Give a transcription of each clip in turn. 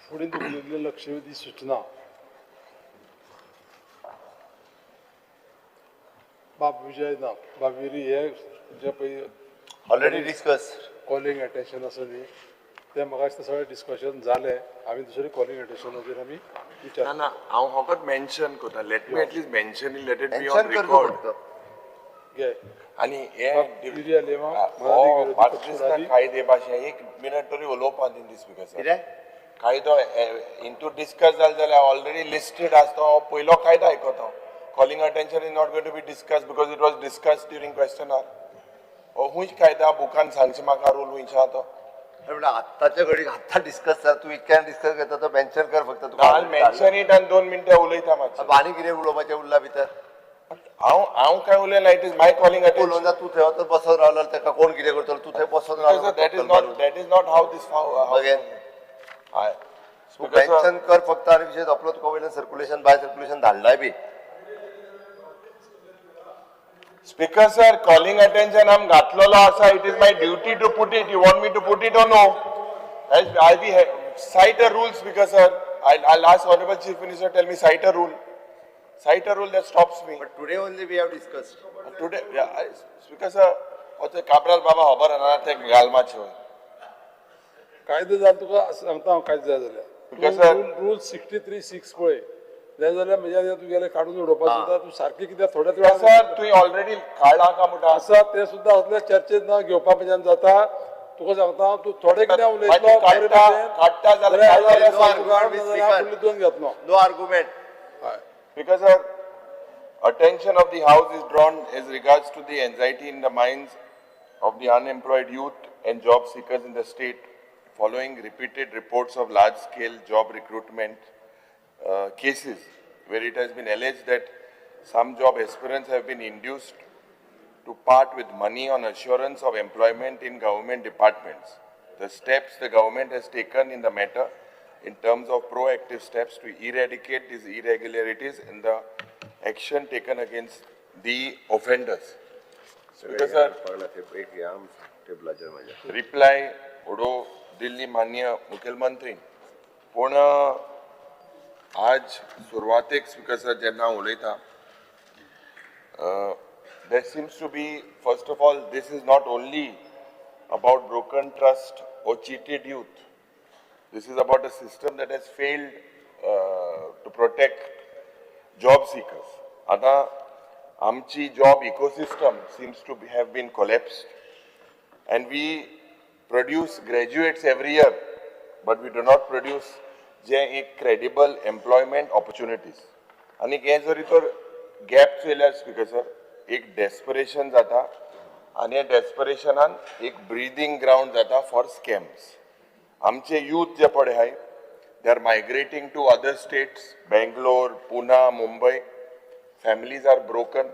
फुडें धुकलिल्ली लक्षवेधी सूचना. बाब विजय ना बाब विरी हे जे पळय ऑलरेडी डिस्कस. कॉलिंग अटेन्शन आसा न्ही, तें म्हाका दिसता सगळें डिस्कशन जालें. आमी दुसरें कॉलिंग अटेन्शनाचेर आमी विचार ना ना, हांव फकत मेन्शन करता. Let me at least mention it, let it be on mention कर रिकॉर्ड. फक्त. घे. आनी हे बाब विरी आलेमा, हो मराठी विरोधी म्हाका पक्ष दिसना फुडारी. कायदे भाशे एक मिनट तरी उलोवपा दी स्पीकर सर. कितें? कायदो इंतू डिस्कस जालें जाल्यार ऑलरेडी लिस्टेड आसता. हो पयलो कायदो आयकता. Calling attention is not going to be discuss because it was discuss during question hour. हो खूंय कायदा बुकान सांगचे म्हाका रूल खुंयचो आहा तो? म्हणल्यार आत्ताच्या घडीक आत्ता डिस्कस जाता. तूं इतक्यान डिस्कस करता तो मेन्शन कर फक्त तुका. मेन्शन it आनी 2 मिनटां उलयता मातशें. आनी कितें उलोवपाचें उरला भितर? हांव काय उलयना. It is my calling उलोवन अटेन्शन. जा. तूं थंय वचून बसोन रावलो, ताका कोण कितें करतलो? तूं थंय बसोन रावलो. That is not how this मागीर? तूं मेन्शन कर फक्त आनी विशय सोंपलो. तुका वयल्यान सर्क्युलेशन बाय सर्क्युलेशन धाडलाय बी. स्पीकर सर, कॉलिंग अटेन्शन आम घातलेलो आसा. It is my duty to put it. You want me to put it or no? I be cite a rule, Speaker sir. I ask honourable Chief Minister, tell me, cite a rule, cite a rule that stops me. But today only we have discussed. Today, Speaker sir, ते काब्राल बाबा खबर ना, ते घाल मातशें. कायदो जाल तुका सांगता हांव. कायदो जाय Because, जाल्यार sir- rule 63(6) पळय. जाय जाल्यार म्हज्या तुगेलें काडून उडोवपाक सुद्दां तूं सारकें कित्याक थोड्याच वेळान सर, तुवें ऑलरेडी काडला का म्हणटा? आसा ते सुद्दां असल्या चर्चेत न घेवपा म्हज्यान जाता. तुका सांगता हांव, तूं थोडें कितें उलयतलो मागीर बरे काडटा- भशेन, काडटा जाल्यार जाल्यार काडटा. हांव जाल्यार फुडली दोन घेतलो. No argument. हय. Because sir, attention of the House is drawn as regards to the anxiety in the minds of the unemployed youth and job seekers in the state following repeated reports of large-scale job recruitment cases where it has been alleged that some job aspirants have been induced to part with money on assurance of employment in government departments. The steps the government has taken in the matter in terms of proactive steps to eradicate these irregularities and the action taken against the offenders. Speaker sir, टेबलाचेर म्हाज्या. Reply उडो दिल्ली माननीय मुखेलमंत्री. पूण आज सुरवातेक speaker sir, जेन्ना हांव उलयता, there seems to be, first of all, this is not only about broken trust or cheated youth. This is about a system that has failed to protect job seekers. आतां आमची job ecosystem seems to have been collapsed and we produce graduates every year, but we do not produce जे एक credible employment opportunities. आनी हें जरी तर gap चोयल्यार speaker sir, एक desperation जाता आनी ह्या डेस्परेशनान एक ब्रिदींग ग्रावंड जाता फॉर स्कॅम्स. आमचे यूथ जे पळय आहाय, they are migrating to other states, Bangalore, Pune, Mumbai. Families are broken,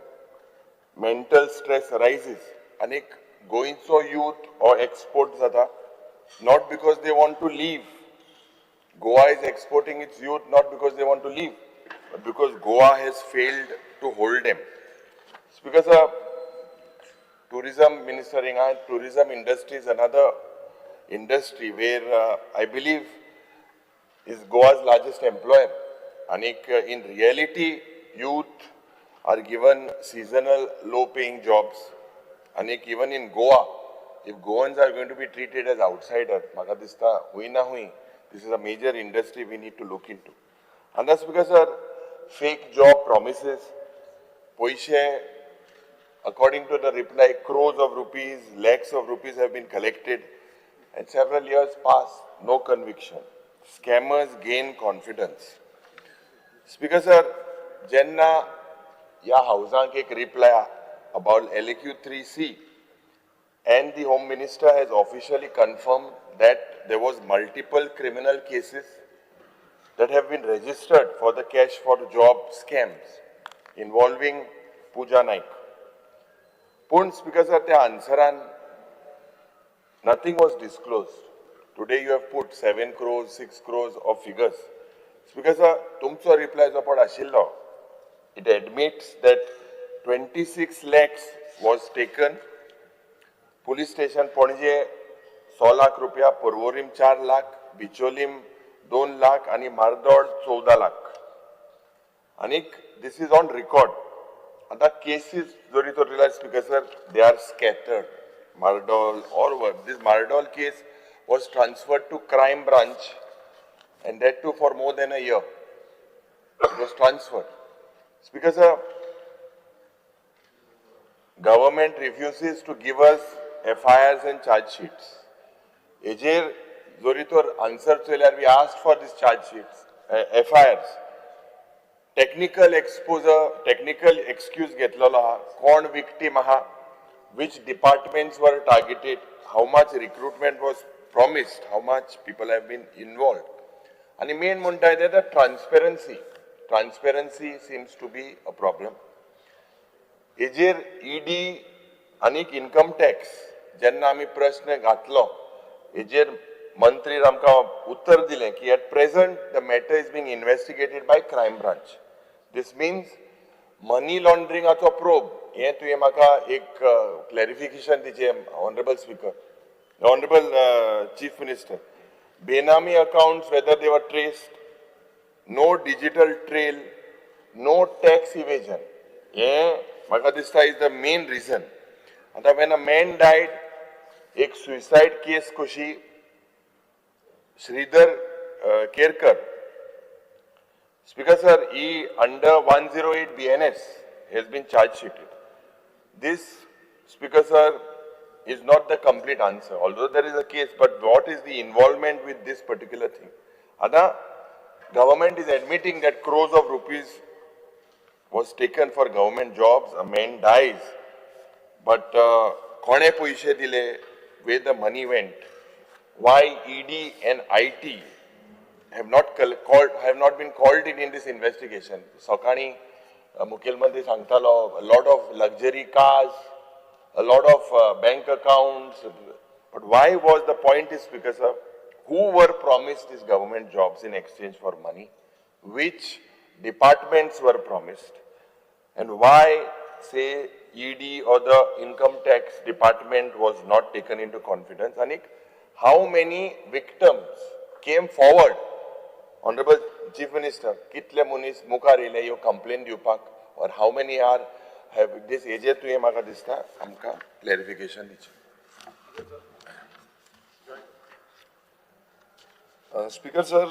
mental stress rises आनी गोंयचो यूथ हो एक्सपोर्ट जाता, not because they want to leave. Goa is exporting its youth not because they want to leave, but because Goa has failed to hold them. Because a tourism minister, tourism industry is another industry where I believe is Goa's largest employer. And in reality, youth are given seasonal low-paying jobs. And even in Goa, if Goans are going to be treated as outsiders, म्हाका दिसता हुंय ना हुंय, this is a major industry we need to look into. And that's because, sir, fake job promises, पयशे, according to the reply, crores of rupees, lakhs of rupees have been collected, and several years pass, no conviction. Scammers gain confidence. Speaker sir, जेन्ना ह्या हावजांक एक reply about LAQ 3C and the Home Minister has officially confirmed that there was multiple criminal cases that have been registered for the cash for job scams involving Pooja Naik. पूण speaker sir, त्या आन्सरान nothing was disclosed. Today you have put 7 crores, 6 crores of figures. Speaker sir, तुमचो reply जो पळ आशिल्लो, it admits that 26 lakhs was taken. Police station Panaji 100 lakh रुपया, पर्वरीम 4 लाख, बिचोलीम 2 लाख आनी मार्दोळ 14 लाख. आनीक this is on record. आतां केसीस जरी तर relies, Speaker sir, they are scattered. Mardol or this Mardol case was transferred to crime branch, and that too for more than a year. It was transferred. Speaker sir, government refuses to give us FIRs and charge sheets. हेजेर जरी तर answer चोयल्यार, we asked for this charge sheets, FIRs. Technical exposure, technical excuse घेतलेलो आहा. कोण victim आहा, which departments were targeted, how much recruitment was promised, how much people have been involved. आणि main म्हणटा ते transparency. Transparency seems to be a problem. हेजेर ED आनीक income tax जेन्ना आमी प्रश्न घातलो, हेजेर मंत्री आमकां उत्तर दिलें की at present the matter is being investigated by crime branch. This means money लॉन्ड्रिंगाचो probe. हें तुवें म्हाका एक clarification दिचें, Honourable Speaker, Honourable Chief Minister. Benami accounts, whether they were traced, no digital trail, no tax evasion. हें म्हाका दिसता is the main reason. आतां when a man died, एक suicide केस कशी, Shridhar Kerkar, Speaker sir, he under 108 BNS has been charge sheeted. This, Speaker sir, is not the complete answer. Although there is a case, but what is the involvement with this particular thing? Ada, government is admitting that crores of rupees was taken for government jobs, a man dies. But कोणे पयशे दिले, where the money went, why ED and IT have not been called in this investigation? सकाळी मुखेलमंत्री सांगतालो, lot of luxury cars, a lot of bank accounts. But why was the point is because of who were promised these government jobs in exchange for money, which departments were promised, and why, say, ED or the income tax department was not taken into confidence, and how many victims came forward? Honorable Chief Minister, कितले मनीस मुखार येयले ह्यो complain दिवपाक, or how many are have this? हेजेर तुवें म्हाका दिसता आमकां क्लॅरिफिकेशन दिचें. स्पीकर सर,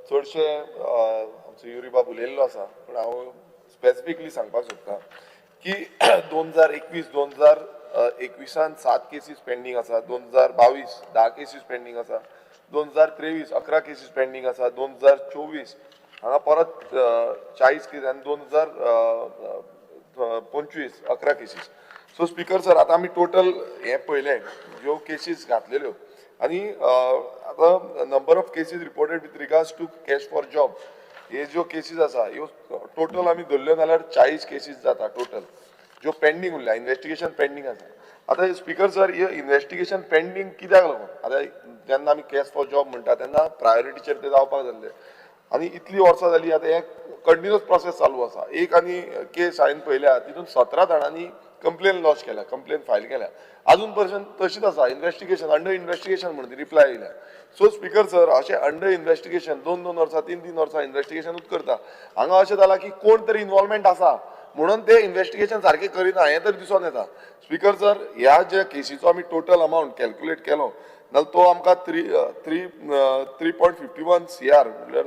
चडशे आमचो युरी बाब उलयल्लो आसा, पूण हांव स्पेसिफिकली सांगपाक सोदता की 2021, 2021आन सात केसीस पेंडींग आसा, 2022 10 केसीस पेंडींग आसा, 2023 11 केसीस पेंडींग आसा, 2024 हांगा परत 40 केस आनी 2025 11 केसीस. सो स्पीकर सर, आतां आमी टोटल हें पळयलें, ज्यो केसीस घातलेल्यो आनी आतां number of cases reported with regards to cash for job, हे ज्यो केसीस आसा ह्यो टोटल आमी धरल्यो जाल्यार 40 केसीस जाता टोटल, ज्यो पेंडींग उरल्या, इन्वेस्टिगेशन पेंडींग आसा. आतां स्पीकर सर, हे इन्वेस्टिगेशन पेंडींग कित्याक लागून? आतां जेन्ना आमी कॅश फॉर जॉब म्हणटा तेन्ना प्रायोरिटीचेर ते जावपाक जाल्ले आनी इतली वर्सां जाली, आतां हें कंटिन्युअस प्रोसेस चालू आसा. एक आनी केस हांवें पळयल्या, तितून 17 जाणांनी कंप्लेन लॉज केल्या, कंप्लेन फायल केल्या, अजून पर्यंत तशीच आसा, इन्वेस्टिगेशन अंडर इन्वेस्टिगेशन म्हणून रिप्लाय येयल्या. सो स्पीकर सर, अशें अंडर इन्वेस्टिगेशन दोन दोन वर्सां, तीन तीन वर्सां इन्वेस्टिगेशनूच करता. हांगा अशें जालां की कोण तरी इन्वॉल्वमेंट आसा म्हणून ते इन्वेस्टिगेशन सारकें करिना, हें तरी दिसून येता. स्पीकर सर, ह्या ज्या केसीचो आमी टोटल अमावंट कॅल्क्युलेट केलो जाल्यार तो आमकां 3.51 CR, म्हणल्यार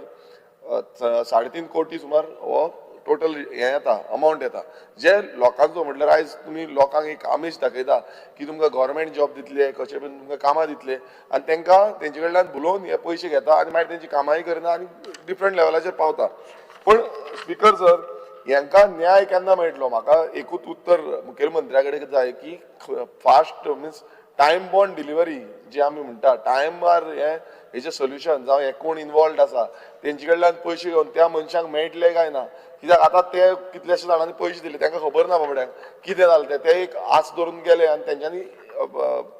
3.5 कोटी सुमार हो टोटल हें येता, अमावंट येता, जे लोकांचो. म्हटल्यार आयज तुमी लोकांक एक आमीश दाखयता की तुमकां गव्हर्मेंट जॉब दितले, कशें बीन तुमकां कामां दितले आनी तांकां तेंचे कडल्यान भुलोवन हे पयशे घेता आनी मागीर तेंची कामांय करना आनी डिफरंट लेवलाचेर पावता. पूण स्पीकर सर, हांकां न्याय केन्ना मेळटलो? म्हाका एकूच उत्तर मुखेलमंत्र्या कडेन जाय की fast means time bound delivery जी आमी म्हणटा, टायमार हे हेजें सोल्युशन जावं, हे कोण इनवॉल्ड आसा तेंचे कडल्यान पयशे घेवन त्या मनशांक मेळटले काय ना? कित्याक आतां ते कितल्याशे जाणांनी पयशे दिले, तांकां खबर ना बाबड्यांक कितें जालें तें. ते एक आस धरून गेले आनी तेंच्यांनी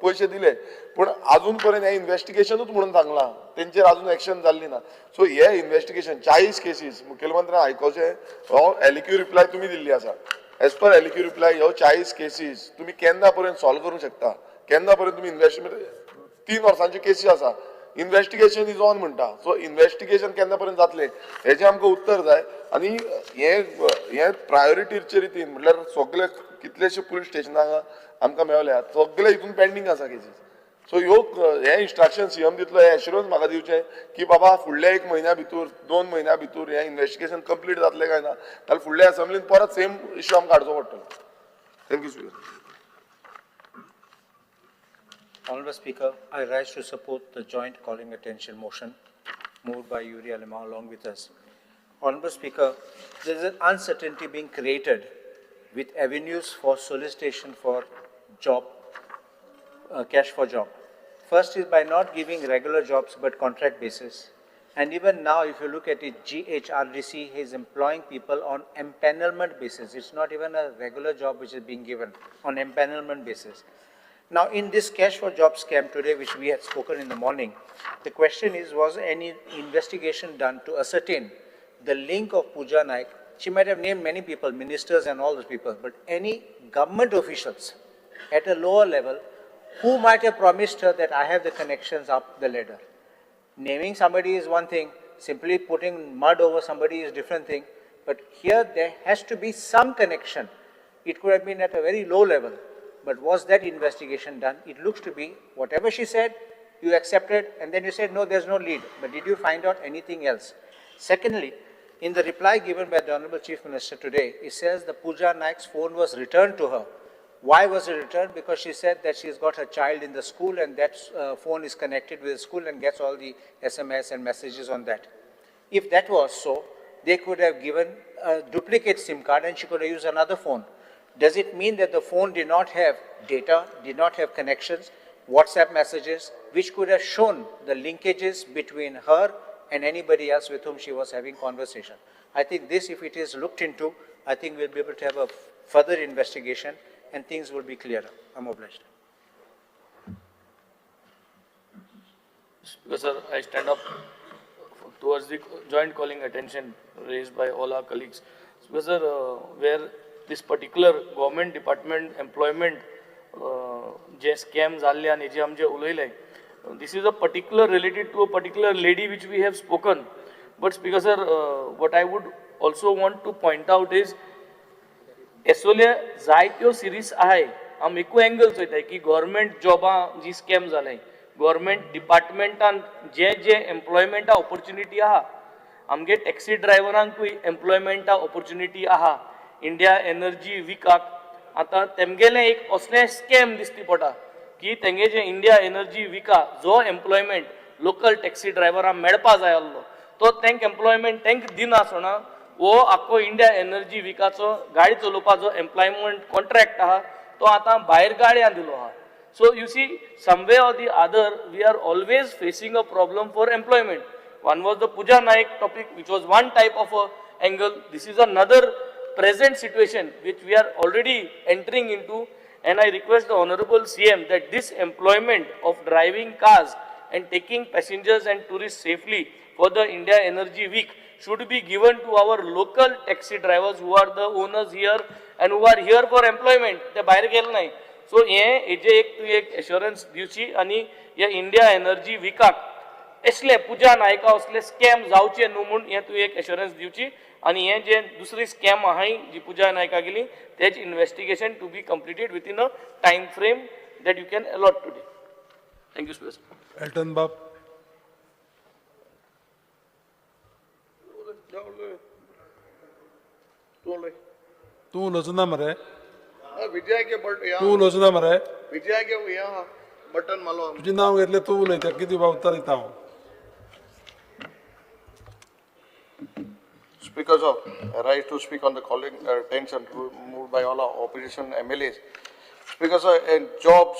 पयशे दिले, पूण अजून पर्यंत हें इन्वेस्टिगेशनूच म्हणून सांगलां, तेंचेर अजून एक्शन जाल्ली ना. सो हे इन्वेस्टिगेशन 40 केसीस, मुखेलमंत्र्यान आयकोचें. हो एलएक्यू रिप्लाय तुमी दिल्ली आसा, एज पर एलएक्यू रिप्लाय ह्यो 40 केसीस तुमी केन्ना पर्यंत सॉल्व करूंक शकता? केन्ना पर्यंत तुमी इन्वेस्टिगेशन? 3 वर्सांच्यो केसी आसा. इन्वेस्टिगेशन is on म्हणटा. सो इन्वेस्टिगेशन केन्ना पर्यंत जातलें हेजें आमकां उत्तर जाय. आनी हे हे प्रायोरिटीचे रितीन म्हटल्यार सगळे कितलेशे पुलीस स्टेशनां आमकां मेवल्या, सगळे हितून पेंडींग आसा केसीस. सो ह्यो हे इन्स्ट्रक्शन सीएम दितलो, हे एश्युरन्स म्हाका दिवचें की बाबा फुडल्या एक म्हयन्या भितर, 2 म्हयन्या भितर हें इन्वेस्टिगेशन कंप्लीट जातलें काय ना, जाल्यार फुडल्या असेंब्लीन परत सेम इश्यू आमकां हाडचो पडटलो. Thank you speaker. Honorable Speaker, I rise to support the joint calling attention motion moved by Yuri Alemao along with us. Honorable Speaker, there is an uncertainty being created with avenues for solicitation for job, cash for job. First is by not giving regular jobs but contract basis. And even now, if you look at it, GHRDC is employing people on empanelment basis. It's not even a regular job which is being given, on empanelment basis. Now, in this cash for job scam today, which we had spoken in the morning, the question is, was any investigation done to ascertain the link of Pooja Naik? She might have named many people, ministers and all those people, but any government officials at a lower level who might have promised her that I have the connections up the ladder. Naming somebody is one thing, simply putting mud over somebody is different thing, but here there has to be some connection. It could have been at a very low level, but was that investigation done? It looks to be whatever she said, you accepted, and then you said, no, there's no lead. But did you find out anything else? Secondly, in the reply given by the Honorable Chief Minister today, it says the Pooja Naik's phone was returned to her. Why was it returned? Because she said that she's got her child in the school and that phone is connected with the school and gets all the SMS and messages on that. If that was so, they could have given a duplicate SIM card and she could have used another phone. Does it mean that the phone did not have data, did not have connections, WhatsApp messages, which could have shown the linkages between her and anybody else with whom she was having conversation? I think this, if it is looked into, I think we'll be able to have a further investigation and things will be clearer. I'm obliged. Speaker sir, I stand up towards the joint calling attention raised by all our colleagues. Speaker sir, where this particular government department employment J scam जाल्ले आनी जे आमचे उलयले, this is a particular related to a particular lady which we have spoken. But Speaker sir, what I would also want to point out is असले जायत्यो series आहाय. आमी एकूय angle चोयताय की गव्हर्मेंट जॉबां जी स्कॅम जाले, गव्हर्मेंट डिपार्टमेंटान जे जे एम्प्लॉयमेंटा ऑपॉर्च्युनिटी आहा, आमगे टॅक्सी ड्रायव्हरांकूय एम्प्लॉयमेंटा ऑपॉर्च्युनिटी आहा. इंडिया एनर्जी विकाक आतां तेमगेलें एक असलें स्कॅम दिसती पडटा की तेंगे जे इंडिया एनर्जी विका जो एम्प्लॉयमेंट लोकल टॅक्सी ड्रायव्हरांक मेळपा जाय आसलो तो तेंक एम्प्लॉयमेंट तेंक दिनासतना हो आख्खो इंडिया एनर्जी विकाचो गाडी चलोवपाचो एम्प्लॉयमेंट कॉन्ट्रॅक्ट आहा तो आतां भायर गाडयां दिलो आहा. So you see, some way or the other we are always facing a problem for employment. One was the Pooja Naik topic, which was one type of a angle. This is another present situation which we are already entering into, and I request the Honorable CM that this employment of driving cars and taking passengers and tourists safely for the India Energy Week should be given to our local taxi drivers who are the owners here and who are here for employment. ते भायर गेले नाही. So हे हेजे एक तूं एक एश्योरन्स दिवची आनी हे इंडिया एनर्जी विकाक असले पुजा नायका असले स्कॅम जावचे न्हू म्हूण हें तूं एक एश्योरन्स दिवची. आनी हें जे दुसरी स्कॅम आहाय जी पुजा नायका गेली तेच investigation to be completed within a time frame that you can allot today. Thank you speaker. Elton बाब. तूं उलोवचो ना मरे? तूं उलोवचो ना मरे? बटन मारलो. तुजें नांव घेतलें, तूं उलयता कितें उत्तर दिता हांव. Speaker sir, I rise to speak on the calling attention moved by all our opposition MLAs. Speaker sir, a job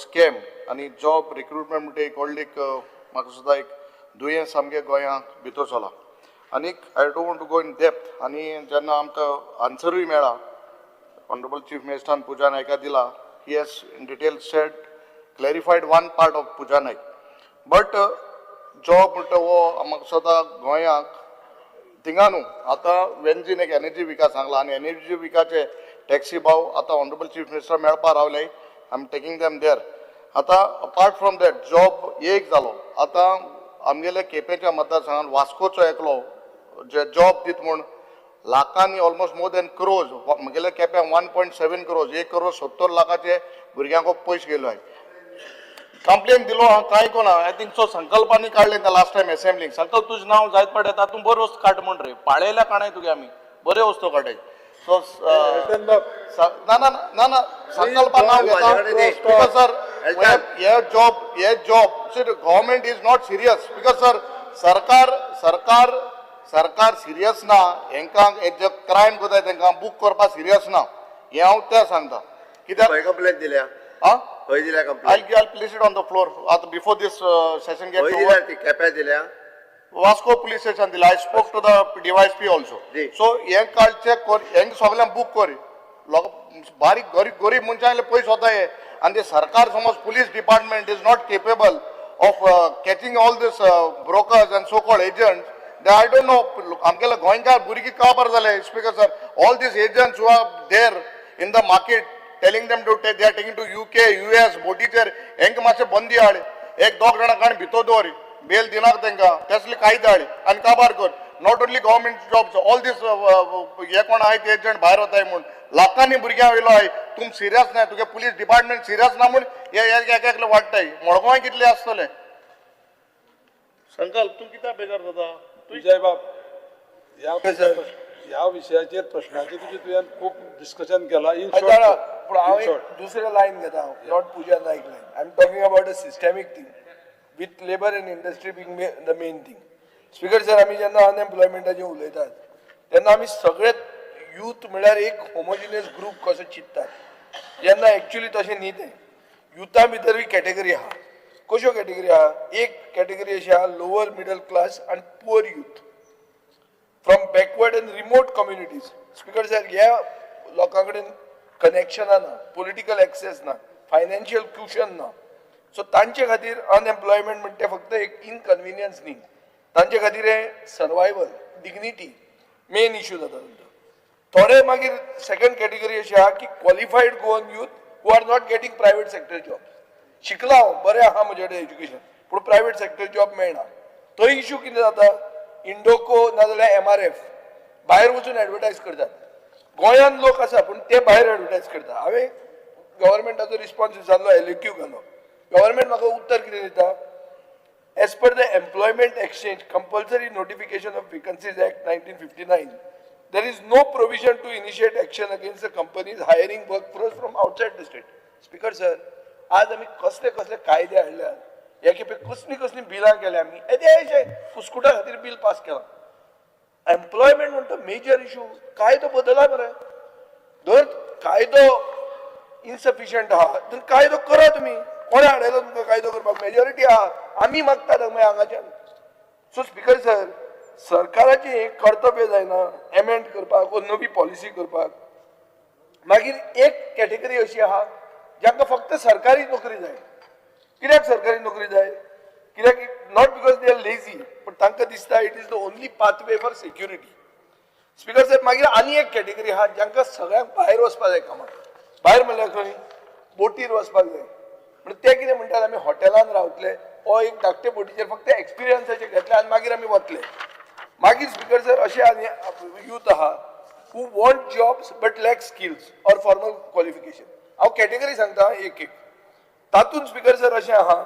scam आनी जॉब रिक्रुटमेंट म्हणटा एक व्हडली एक म्हाका सुद्दां एक दुयेंस सामकें गोंयांत भितर चला. आनीक I don't want to go in depth. आनी जेन्ना आमकां आन्सरूय मेळ्ळा ऑनरेबल चीफ मिनिस्टरान पुजा नायका दिला, he has in detail said clarified one part of Pooja Naik. But job म्हणटा हो म्हाका दिसता गोंयांक थिंगा न्हू आतां वेंजीन एक एनर्जी विका सांगला आनी एनर्जी विकाचे टॅक्सी भाव आतां ऑनरेबल चीफ मिनिस्टर मेळपा रावले. I am taking them there. आतां अपार्ट फ्रॉम that job एक जालो. आतां आमगेल्या केपेंच्या मतदारसंघात वास्कोचो एकलो जे जॉब दीत म्हूण लाखांनी, ऑलमोस्ट मोर दॅन क्रोज, म्हगेल्या केप्यां 1.7 क्रोज, 1 करोड 70 लाखाचे भुरग्यांक पयशे गेलो आहे. कंप्लेन दिलो हांव, कांय कोना. I think so संकल्पांनी काडले लास्ट टायम असेंब्लीक. संकल्प, तुजें नांव जायत पडटा तातूंत बऱ्यो वस्तू काड म्हण रे. पाळयल्या काणाय तुगे, आमी बऱ्यो वस्तू काडाय. सो एल्टन बाब. ना ना ना ना, संकल्पा नाव घेता. माझ्याकडे दे. Because sir, Elton. हे जॉब, हे job, government is not serious because sir, सरकार सरकार सरकार सिरियस ना. हेंकां हे जे क्रायम करताय तेंकां बूक करपाक सिरियस ना, हें हांव तें सांगता कित्याक. खंय कंप्लेन दिल्या? आं. खंय दिल्या I'll, complain? I'll place it on the floor before this session gets खंय over. दिल्या ती? केप्या दिल्या? वास्को पुलीस स्टेशन दिला. I spoke to the DYSP also. Ji. So हें कार्ड चेक कर, हेंक सगळ्यांक बूक कर. लोक बारीक गरीब गरीब मनशांले पयस वता हे आनी ते सरकार समज police department is not capable of catching all these brokers and so called agents. I don't know, आमगेले गोंयकार भुरगीं काबार जाले. Speaker sir, all these agents who are there in the market telling them to take, they are taking to UK, US बोटीचेर. हेंकां मातशें बंदी हाड. एक दोग जाणां काण भितर दवर, बेल दिनाक तेंकां, तसले कायदे हाड आनी काबार कर. Not only government jobs, all these हे कोण आहाय ते एजंट भायर वताय म्हूण लाखांनी भुरग्यां वयलो आहाय. तुम सिरियस ना, तुगे पुलीस डिपार्टमेंट सिरियस ना म्हूण हे एक एकले वाडटाय. मडगांवां कितले आसतले? संकल्प, तूं कित्याक बेजार जाता? विजय बाब, ह्या विशयाचेर प्रश्नाचेर तुजे तुवें खूब डिस्कशन केला. इन जाणा, पूण हांव शॉर्ट. एक दुसरें लायन घेता हांव, not Puja Naik line. I am talking about a systemic thing with labour and industry being the main thing. Speaker sir, आमी जेन्ना अनएम्प्लॉयमेंटाचेर उलयतात तेन्ना आमी सगळे यूथ म्हळ्यार एक होमोजिनियस ग्रूप कसो चिंततात, जेन्ना एक्चुली तशें न्ही तें. युथा भितरूय कॅटेगरी आहा. कश्यो कॅटेगरी आहा? एक कॅटेगरी अशी आहा, लोअर मिडल क्लास आनी poor youth from backward and remote communities. Speaker sir, ह्या लोकां कडेन कनेक्शनां ना, पॉलिटिकल एक्सेस ना, फायनान्शियल क्युशन ना. सो तांचे खातीर अनएम्प्लॉयमेंट म्हणटे फक्त एक इनकन्विनियन्स न्ही, तांचे खातीर हें सर्वायवल, डिग्निटी मेन इशू जाता तांचो. थोडे मागीर सेकंड कॅटेगरी अशी आहा की qualified Goan youth who are not getting private sector job. शिकला हांव, बरें आहा म्हजे कडेन एज्युकेशन, पूण प्रायवेट सेक्टर जॉब मेळना. थंय इशू कितें जाता, इंडोको नाजाल्यार एमआरएफ भायर वचून एडवर्टायज करतात. गोंयांत लोक आसा पूण ते भायर एडवर्टायज करता. हांवें गव्हर्मेंटाचो रिस्पॉन्स विचारलो, एलएक्यू घालो. गव्हर्मेंट म्हाका उत्तर कितें दिता? As per the Employment Exchange Compulsory Notification of Vacancies Act 1959, there is no provision to initiate action against the companies hiring workforce from outside the state. Speaker sir, आज आमी कसले कसले कायदे हाडल्यात, हे खेपे कसली कसली बिलां केल्या आमी, येदे कुस्कुटा खातीर बील पास केलां. एम्प्लॉयमेंट म्हणटा मेजर इशू. कायदो बदला मरे. जर कायदो इनसफिशियंट आहा तर कायदो करा तुमी. कोणें हाडयलो तुमकां कायदो करपाक? मेजॉरिटी आहा, आमी मागतात मागीर हांगाच्यान. सो स्पीकर सर, सरकाराचें हें कर्तव्य जायना एमेंड करपाक वो नवी पॉलिसी करपाक? मागीर एक कॅटेगरी अशी आहा जांकां फक्त सरकारी नोकरी जाय. कित्याक सरकारी नोकरी जाय? कित्याक, not because they are lazy, पण तांकां दिसता it is the only pathway for security. Speaker साहेब, मागीर आनी एक कॅटेगरी आहा जांकां सगळ्यांक भायर वचपाक जाय कामाक. भायर म्हणल्यार खंय? बोटीर वचपाक जाय. म्हणून ते कितें म्हणटात, आमी हॉटेलान रावतले वो एक धाकटे बोटीचेर फक्त एक्सपिरियन्साचे घेतले आनी मागीर आमी वतले. मागीर स्पीकर सर, अशे आनी यूथ आहा who want jobs but lack skills or formal qualification. हांव कॅटेगरी सांगता एक एक. तातूंत स्पीकर सर अशें आहा,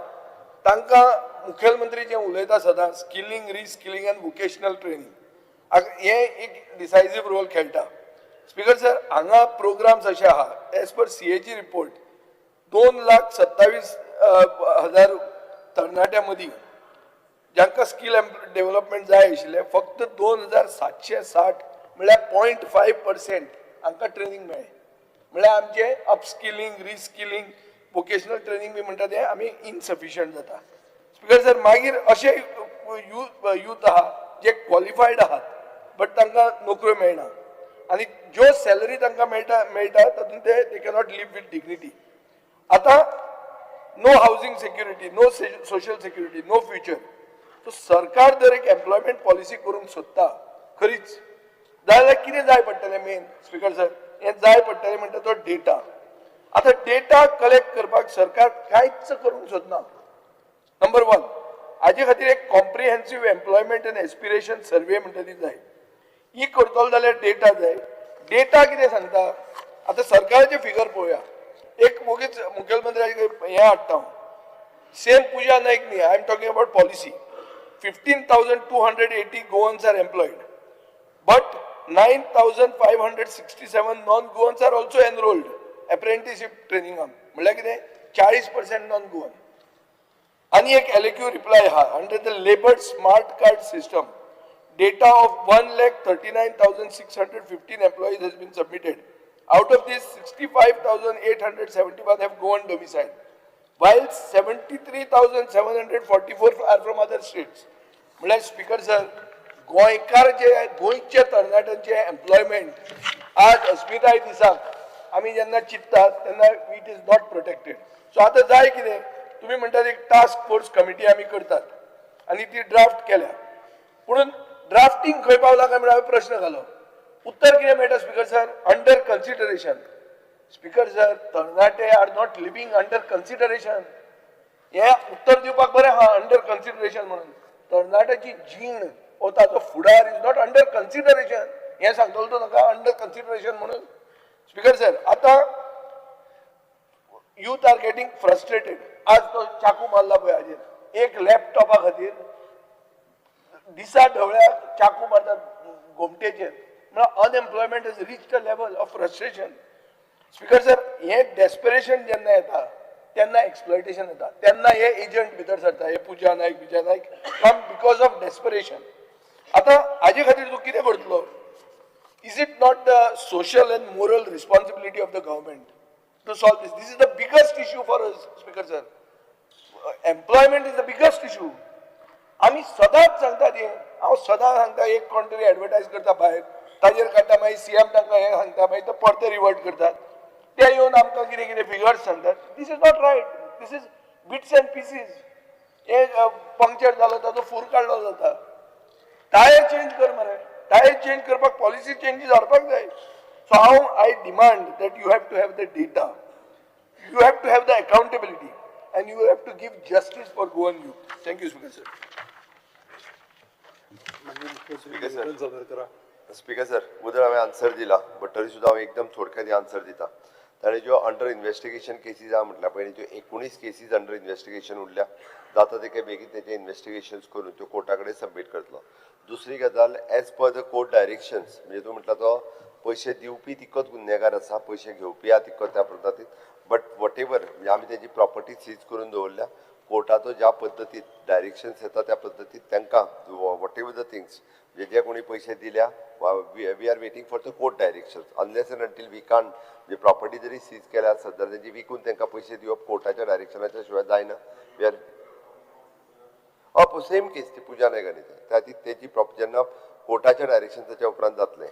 तांकां मुखेलमंत्री जें उलयता सदां, skilling, reskilling and vocational training, हें एक डिसायजीव रोल खेळटा. स्पीकर सर, हांगा प्रोग्राम्स अशे आहा, as per CAG report, 2,27,000 तरणाट्यां मदीं जांकां स्कील डेव्हलपमेंट जाय आशिल्लें, फक्त 2760 म्हळ्यार 0.5% हांकां ट्रेनींग मेळ्ळें. म्हळ्यार आमचें अपस्किलींग, रिस्किलींग, वोकेशनल ट्रेनींग बी म्हणटा तें आमी इनसफिशियंट जाता. स्पीकर सर, मागीर अशे यूथ आहा जे क्वॉलिफायड आहात बट तांकां नोकऱ्यो मेळना आनी ज्यो सॅलरी तांकां मेळटा मेळटा तातूंत ते they cannot live with dignity. आतां no housing security, no social security, no future. So सरकार जर एक एम्प्लॉयमेंट पॉलिसी करूंक सोदता खरीच जाल्यार कितें जाय पडटलें मेन? स्पीकर सर, हें जाय पडटलें म्हणटा तो डेटा. आतां डेटा कलेक्ट करपाक सरकार कांयच करूंक सोदना. नंबर वन, हाजे खातीर एक comprehensive employment and aspiration survey म्हणटा ती जाय. ही करतलो जाल्यार डेटा जाय. डेटा कितें सांगता? आतां सरकाराचे फिगर पळोवया. एक वोगीच मुखेलमंत्र्याचे हें हाडटा हांव, सेम पुजा नायक न्ही, I am talking about policy. 15,280 Goans are employed, but 9567 non Goans are also enrolled apprenticeship ट्रेनिंगाक. म्हणल्यार कितें? 40% नॉन गोवन. आनी एक एलएक्यू रिप्लाय आहा, under the labour smart card system, data of 1,39,615 employees has been submitted. Out of this, 65,871 have Goan domicile, while 73,744 are from other states. म्हणल्यार speaker sir, गोंयकार जे, गोंयच्या तरणाट्यांचे employment आज अस्मिताय दिसाक आमी जेन्ना चिंततात तेन्ना it is not protected. So आतां जाय कितें? तुमी म्हणटात एक टास्क फोर्स कमिटी आमी करतात आनी ती ड्राफ्ट केल्या. पुणून ड्राफ्टींग खंय पावला काय म्हणून हांवें प्रश्न घालो. उत्तर कितें मेळटा, speaker sir? Under consideration. Speaker sir, तरणाटे are not living under consideration. हें उत्तर दिवपाक बरें आहा अंडर कन्सिडरेशन म्हणून. तरणाट्याची जीण वो ताचो फुडार is not under consideration हें सांगतलो तूं नाका अंडर कन्सिडरेशन म्हणून. स्पीकर सर, आतां youth are getting frustrated. आज तो चाकू मारला पळय हाजेर, एक लॅपटॉपा खातीर दिसा ढवळ्याक चाकू मारतात गोमटेचेर. म्हळ्यार unemployment is reach the level of frustration. Speaker sir, हें डेस्परेशन जेन्ना येता तेन्ना एक्सप्लॉयटेशन येता. तेन्ना हे एजंट भितर सरता, हे पुजा Naik, Vijay Naik come because of desperation. आतां हाजे खातीर तूं कितें करतलो? Is it not the social and moral responsibility of the government to solve this? This is the biggest issue for us, Speaker sir. Employment is the biggest issue. आमी सदांच सांगतात हें. हांव सदां सांगता, एक कोण तरी एडवर्टायज करता भायर, ताजेर काडटा, मागीर सीएम तांकां हें सांगता, मागीर ते परते रिवर्ट करतात. ते येवन आमकां कितें कितें फिगर्स सांगतात. This is not right. This is bits and pieces. हे पंक्चर जालो, ताजो फूर काडलो जाता. टायर चेंज कर मरे. टायर चेंज करपाक पॉलिसी चेंजीस हाडपाक जाय. सो हांव, I demand that you have to have the data, you have to have the accountability, and you have to give justice for Goan youth. Thank you, Speaker sir. Speaker sir. निवेदन सादर करा. Speaker sir, उदर हांवें answer दिला, but तरी सुद्दां हांव एकदम थोडक्यात आन्सर दिता. ताणें ज्यो अंडर इन्वेस्टिगेशन केसीस आहा म्हटल्या पयलीं, त्यो 19 केसीस अंडर इन्वेस्टिगेशन उरल्या. जाता ते बेगीन तेचे इन्वेस्टिगेशन्स करून त्यो कोर्टा कडेन सबमीट करतलो. दुसरी गजाल, as per the court directions, म्हणजे तूं म्हटला तो पयशे दिवपी तितकोच गुन्हेगार आसा, पयशे घेवपी आहा तितको त्या पद्दतीन. बट what ever, म्हणजे आमी तेजी प्रॉपर्टी सीज करून दवरल्या. कोर्टाचो ज्या पद्दतीत डायरेक्शन्स येता त्या पद्दतीत तांकां what ever the things, म्हणजे जे कोणी पयशे दिल्या वा we are waiting for the court directions. Unless and until we can't, म्हणजे प्रॉपर्टी जरी सीज केल्या आसत जाल्यार तेजी विकून तांकां पयशे दिवप कोर्टाच्या डायरेक्शनाच्या शिवाय जायना. We are हय, सेम केस ती पुजा नायक आनी त्या ती तेजी प्रॉप जेन्ना कोर्टाच्या डायरेक्शन ताच्या उपरांत जातलें.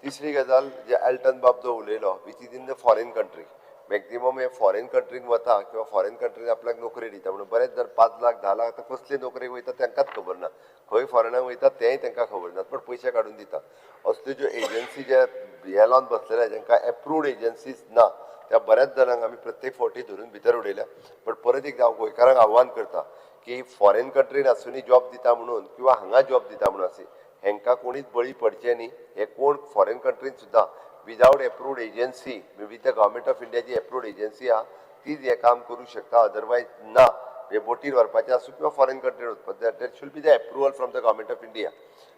तिसरी गजाल, जे एल्टन बाब जो उलयलो, which is in the foreign country maximum, हे फॉरेन कंट्रीन वता किंवा फॉरेन कंट्रीन आपल्याक नोकरी दिता म्हणून बरेच जाण 5 लाख, 10 लाख, आतां कसले नोकरेक वयता तांकांच खबर ना. खंय फॉरेनाक वयता तेंय तांकां खबर ना, पण पयशे काडून दिता. असल्यो ज्यो एजन्सी जे हे लावन बसलेले, जांकां एप्रूव्ड एजन्सीज ना, त्या बऱ्याच जाणांक आमी प्रत्येक फावटी धरून भितर उडयल्या. बट परत एकदां हांव गोंयकारांक आव्हान करता की फॉरेन कंट्रीन आसुनी जॉब दिता म्हणून किंवा हांगा जॉब दिता म्हणून अशें हेंकां कोणीच बळी पडचे न्ही. हे कोण फॉरेन कंट्रीन सुद्दां without approved agency, with the Government of इंडियाची एप्रूव्ड एजन्सी आहा तीच हें काम करूं शकता, अदरवायज ना. म्हणजे बोटीर व्हरपाचें आसूं किंवा फॉरेन कंट्रीन वचपाक, that should be the approval from the Government of India,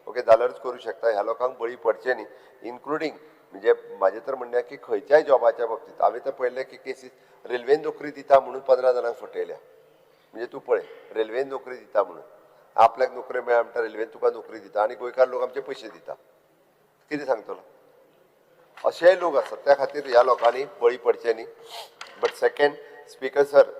okay, जाल्यारूच करूं शकता. ह्या लोकांक बळी पडचे न्ही. इन्क्लुडींग, म्हणजे म्हाजें तर म्हणणें की खंयच्याय जॉबाच्या बाबतींत हांवें तर पळयलें की केसीस रेल्वेन नोकरी दिता म्हणून 15 जाणांक फटयल्या. म्हणजे तूं पळय, रेल्वेन नोकरी दिता म्हणून आपल्याक नोकरी मेळ्ळा म्हणटा, रेल्वेन तुका नोकरी दिता आनी गोंयकार लोक आमचे पयशे दिता. कितें सांगतलो? अशेय लोक आसात. त्या खातीर ह्या लोकांनी बळी पडचे न्ही. बट सेकंड, स्पीकर सर,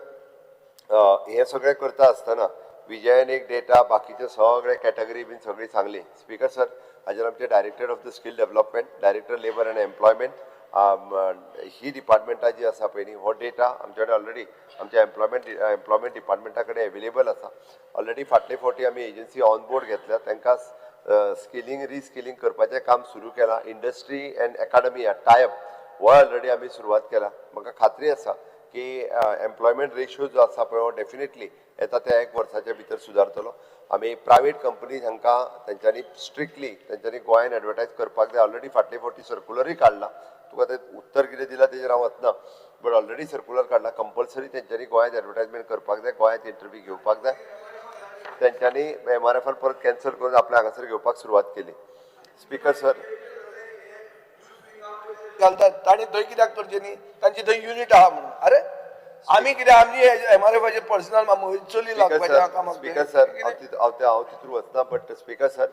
हें सगळें करता आसतना विजयान एक डेटा, बाकीचे सगळे कॅटेगरी बीन सगळी सांगली. स्पीकर सर, हाजेर आमचे Director of the Skill Development, Director Labour and Employment, ही डिपार्टमेंटां जी आसा पळय न्ही, हो डेटा आमचे कडेन ऑलरेडी आमच्या एम्प्लॉयमेंट डिपार्टमेंटा कडेन एवेलेबल आसा. ऑलरेडी फाटले फावटी आमी एजन्सी ऑन बोर्ड घेतल्या. तांकां स्किलिंग, रिस्किलिंग करपाचें काम सुरू केलां. Industry and academia tie-up हो ऑलरेडी आमी सुरवात केला. म्हाका खात्री आसा की एम्प्लॉयमेंट रेशियो जो आसा पळय हो डेफिनेटली येता त्या एक वर्साच्या भितर सुदारतलो. आमी प्रायवेट कंपनीज हांकां तेंच्यांनी स्ट्रिक्टली तेंच्यांनी गोंयान एडवर्टायज करपाक जाय. ऑलरेडी फाटले फावटी सर्कुलरूय काडला, तुका तें उत्तर कितें दिलां तेजेर हांव वचना, बट ऑलरेडी सर्कुलर काडला, कंपल्सरी तेंच्यांनी गोंयांत एडवर्टायजमेंट करपाक जाय, गोंयांत इंटरव्यू घेवपाक जाय. तेंच्यांनी एमआरएफआर परत कॅन्सल करून आपल्या हांगासर घेवपाक सुरवात केली. स्पीकर सर, घालतात तांणी थंय कित्याक करचें न्ही, तांची थंय युनीट आहा म्हणून. अरे आमी कितें आमची एमआरएफाचे पर्सनल चली लागपाचें कामाक. स्पीकर सर, हांव तितून वचना, बट स्पीकर सर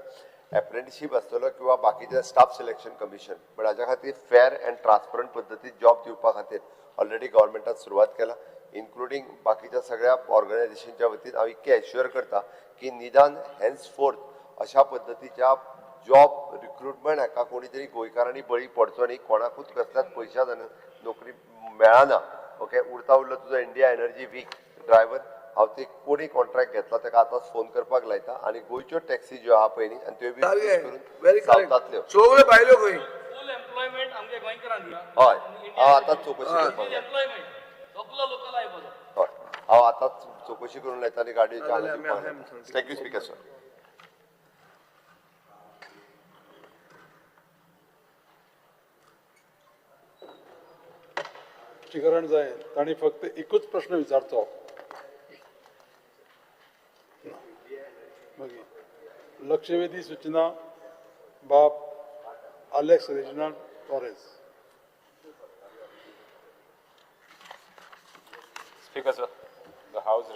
एप्रेंटिशीप आसतलो किंवा बाकीचे स्टाफ सिलेक्शन कमिशन, बट हाज्या खातीर फेर अँड ट्रान्सपरंट पद्दतीन जॉब दिवपा खातीर ऑलरेडी गव्हर्मेंटान सुरवात केला, इन्क्लुडींग बाकीच्या सगळ्या ऑर्गनायझेशनच्या वतीन हांव इतकें एश्युअर करता की निदान हेन्सफोर्थ अशा पद्दतीच्या जॉब रिक्रुटमेंट हाका कोणी तरी गोंयकारांनी बळी पडचो न्ही, कोणाकूच कसल्याच पयशां नोकरी मेळना. ओके, उरता उरलो तुजो इंडिया एनर्जी वीक ड्रायव्हर, हांव ते कोणी कॉन्ट्रॅक्ट घेतला ताका आतांच फोन करपाक लायता आनी गोंयच्यो टॅक्सी ज्यो आहा पळय न्ही आनी त्यो बी करून सावथांतल्यो सगळ्यो भायल्यो खंय फूल एम्प्लॉयमेंट आमगे गोंयकारांक दिया. हय, हांव आतांच चवकशी करपाक लायता. हय, हांव आतांच चवकशी करून लायता आनी गाडयेच्या हांगा दिवपाक लायता. Thank you speaker sir. स्पश्टीकरण जाय तांणी फक्त एकूच प्रश्न विचारचो. मागीर लक्षवेधी सूचना बाब Alex Reginald Torres. Speaker sir, the house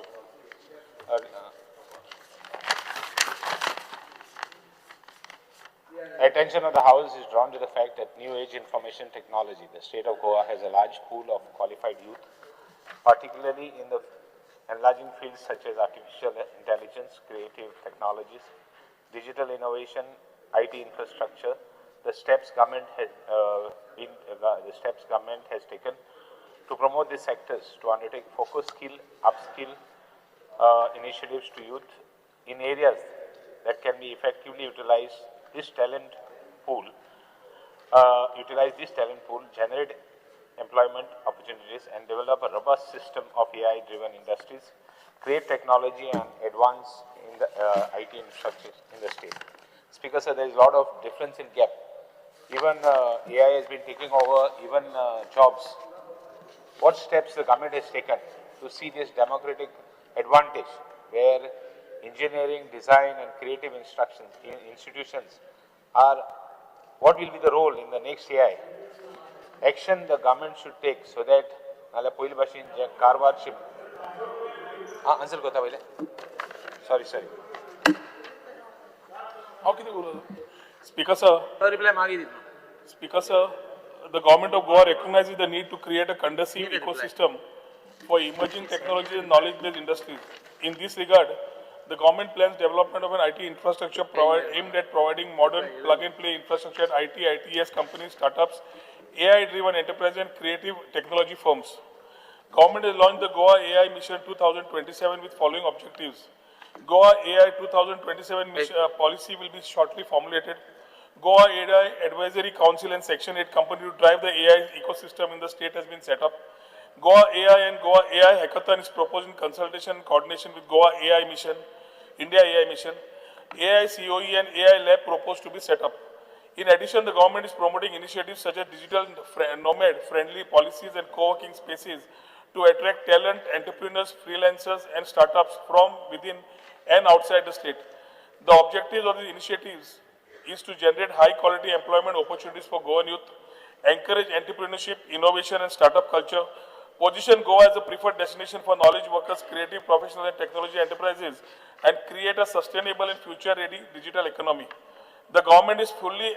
attention of the house is drawn to the fact that new age information technology, the state of Goa has a large pool of qualified youth, particularly in the enlarging fields such as artificial intelligence, creative technologies, digital innovation, IT infrastructure. The steps government has taken to promote these sectors, to undertake focus skill, upskill initiatives to youth in areas that can be effectively utilized. This talent pool, generate employment opportunities and develop a robust system of AI-driven industries, create technology and advance in the IT infrastructure in the state. Speaker sir, there is a lot of difference in gap. Even AI has been taking over even jobs. What steps the government has taken to see this democratic advantage where engineering, design and creative institutions are, what will be the role in the next AI? Action the government should take so that answer kota पहिले. Sorry. How can you Speaker sir? Reply मागी. Speaker sir, the government of Goa recognizes the need to create a conducive ecosystem for emerging technologies and knowledge-based industries. In this regard, the government plans development of an IT infrastructure aimed at providing modern plug-and-play infrastructure at IT, ITS companies, startups, AI-driven enterprises and creative technology firms. Government has launched the Goa AI Mission 2027 with following objectives. Goa AI 2027 mission, policy will be shortly formulated. Goa AI Advisory Council and Section 8 company to drive the AI ecosystem in the state has been set up. Goa AI and Goa AI Hackathon is proposed in consultation and coordination with Goa AI Mission, India AI Mission. AI COE and AI Lab proposed to be set up. In addition, the government is promoting initiatives such as digital nomad-friendly policies and co-working spaces to attract talent, entrepreneurs, freelancers, and startups from within and outside the state. The objectives of these initiatives is to generate high-quality employment opportunities for Goan youth, encourage entrepreneurship, innovation, and startup culture, position Goa as a preferred destination for knowledge workers, creative professionals, and technology enterprises, and create a sustainable and future-ready digital economy. The government is fully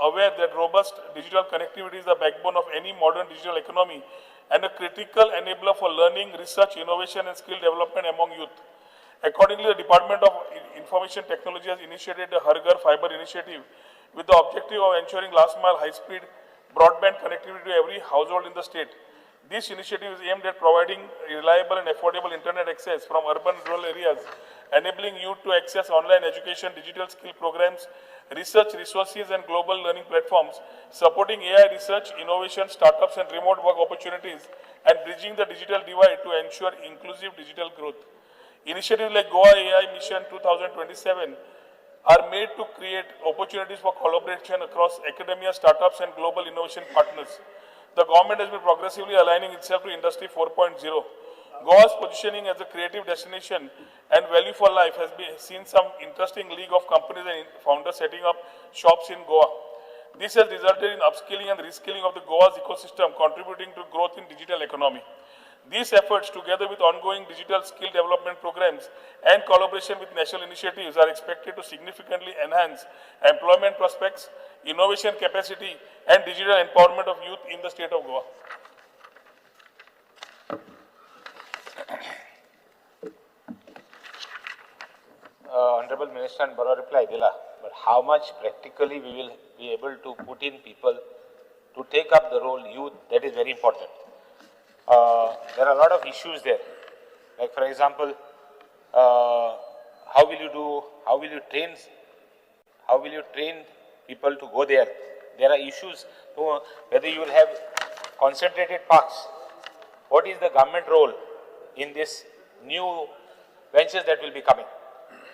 aware that robust digital connectivity is the backbone of any modern digital economy and a critical enabler for learning, research, innovation, and skill development among youth. Accordingly, the Department of Information Technology has initiated the Har Ghar Fiber initiative with the objective of ensuring last mile high-speed broadband connectivity to every household in the state. This initiative is aimed at providing reliable and affordable internet access from urban and rural areas, enabling youth to access online education, digital skill programs, research resources, and global learning platforms, supporting AI research, innovation, startups, and remote work opportunities, and bridging the digital divide to ensure inclusive digital growth. Initiatives like Goa AI Mission 2027 are made to create opportunities for collaboration across academia, startups, and global innovation partners. The government has been progressively aligning itself to Industry 4.0. Goa's positioning as a creative destination and value for life has been seen some interesting league of companies and founders setting up shops in Goa. This has resulted in upskilling and reskilling of the Goa's ecosystem, contributing to growth in digital economy. These efforts, together with ongoing digital skill development programs and collaboration with national initiatives, are expected to significantly enhance employment prospects, innovation capacity, and digital empowerment of youth in the state of Goa. Honorable Minister and Baro reply dila, but how much practically we will be able to put in people to take up the role youth, that is very important. There are a lot of issues there. Like for example, how will you train people to go there? There are issues to whether you will have concentrated parks. What is the government role in this new ventures that will be coming?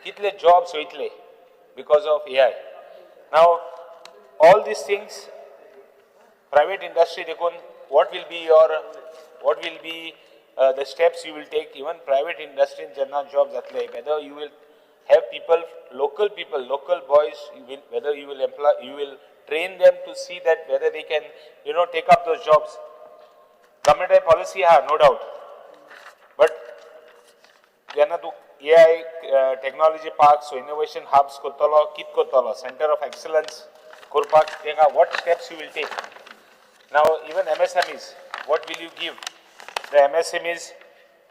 Kitle jobs hoitle because of AI. Now, all these things, private industry, what will be your, what will be the steps you will take? Even private industry in general jobs, whether you will have people, local boys, you will, whether you will employ, you will train them to see that whether they can, you know, take up those jobs. Government policy, no doubt, but AI technology parks, so innovation hubs, kortalo, kit kortalo, center of excellence, korpak, what steps you will take? Now, even MSMEs, what will you give the MSMEs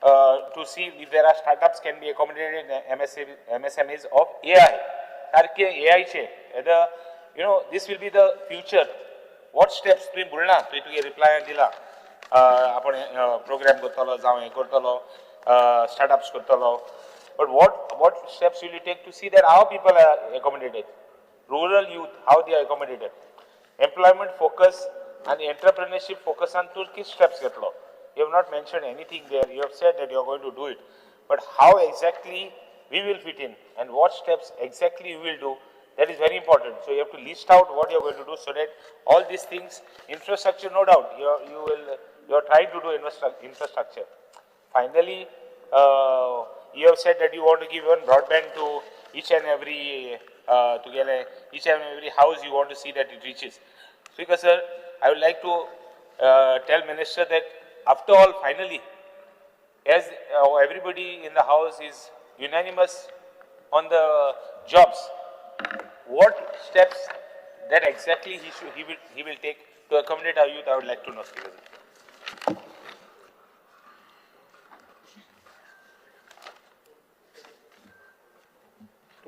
to see if there are startups can be accommodated in MSMEs of AI? AI che, whether, you know, this will be the future. What steps tu bolna, tu reply dila, apon program kortalo, jaon kortalo, startups kortalo. But what steps will you take to see that our people are accommodated? Rural youth, how they are accommodated? Employment focus and entrepreneurship focus on two steps. You have not mentioned anything there. You have said that you are going to do it. But how exactly we will fit in and what steps exactly you will do, that is very important. So you have to list out what you are going to do so that all these things, infrastructure, no doubt, you are trying to do infrastructure. Finally, you have said that you want to give one broadband to each and every each and every house. You want to see that it reaches. Speaker sir, I would like to tell Minister that after all, finally, as everybody in the house is unanimous on the jobs, what steps that exactly he will take to accommodate our youth? I would like to know, Speaker sir.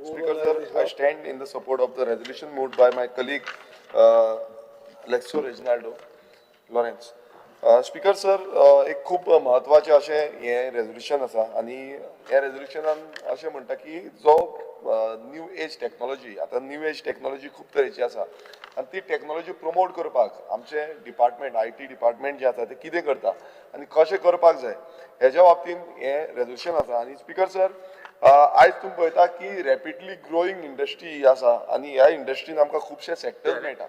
Speaker sir, I stand in the support of the resolution moved by my colleague Aleixo Reginaldo Lawrence. Speaker sir, एक खूब महत्वाचें अशें हें resolution आसा आनी ह्या रेजोल्युशनान अशें म्हणटा की जो न्यू एज टॅक्नोलॉजी, आतां न्यू एज टॅक्नोलॉजी खूब तरेची आसा आनी ती टॅक्नोलॉजी प्रमोट करपाक आमचें डिपार्टमेंट, I T department जें आसा तें कितें करता आनी कशें करपाक जाय हेज्या बाबतीन हें रेजोल्युशन आसा. आनी स्पीकर सर, आयज तुमी पळयता की रॅपिडली ग्रोईंग इंडस्ट्री ही आसा आनी ह्या इंडस्ट्रीन आमकां खुबशे सेक्टर्स मेळटा.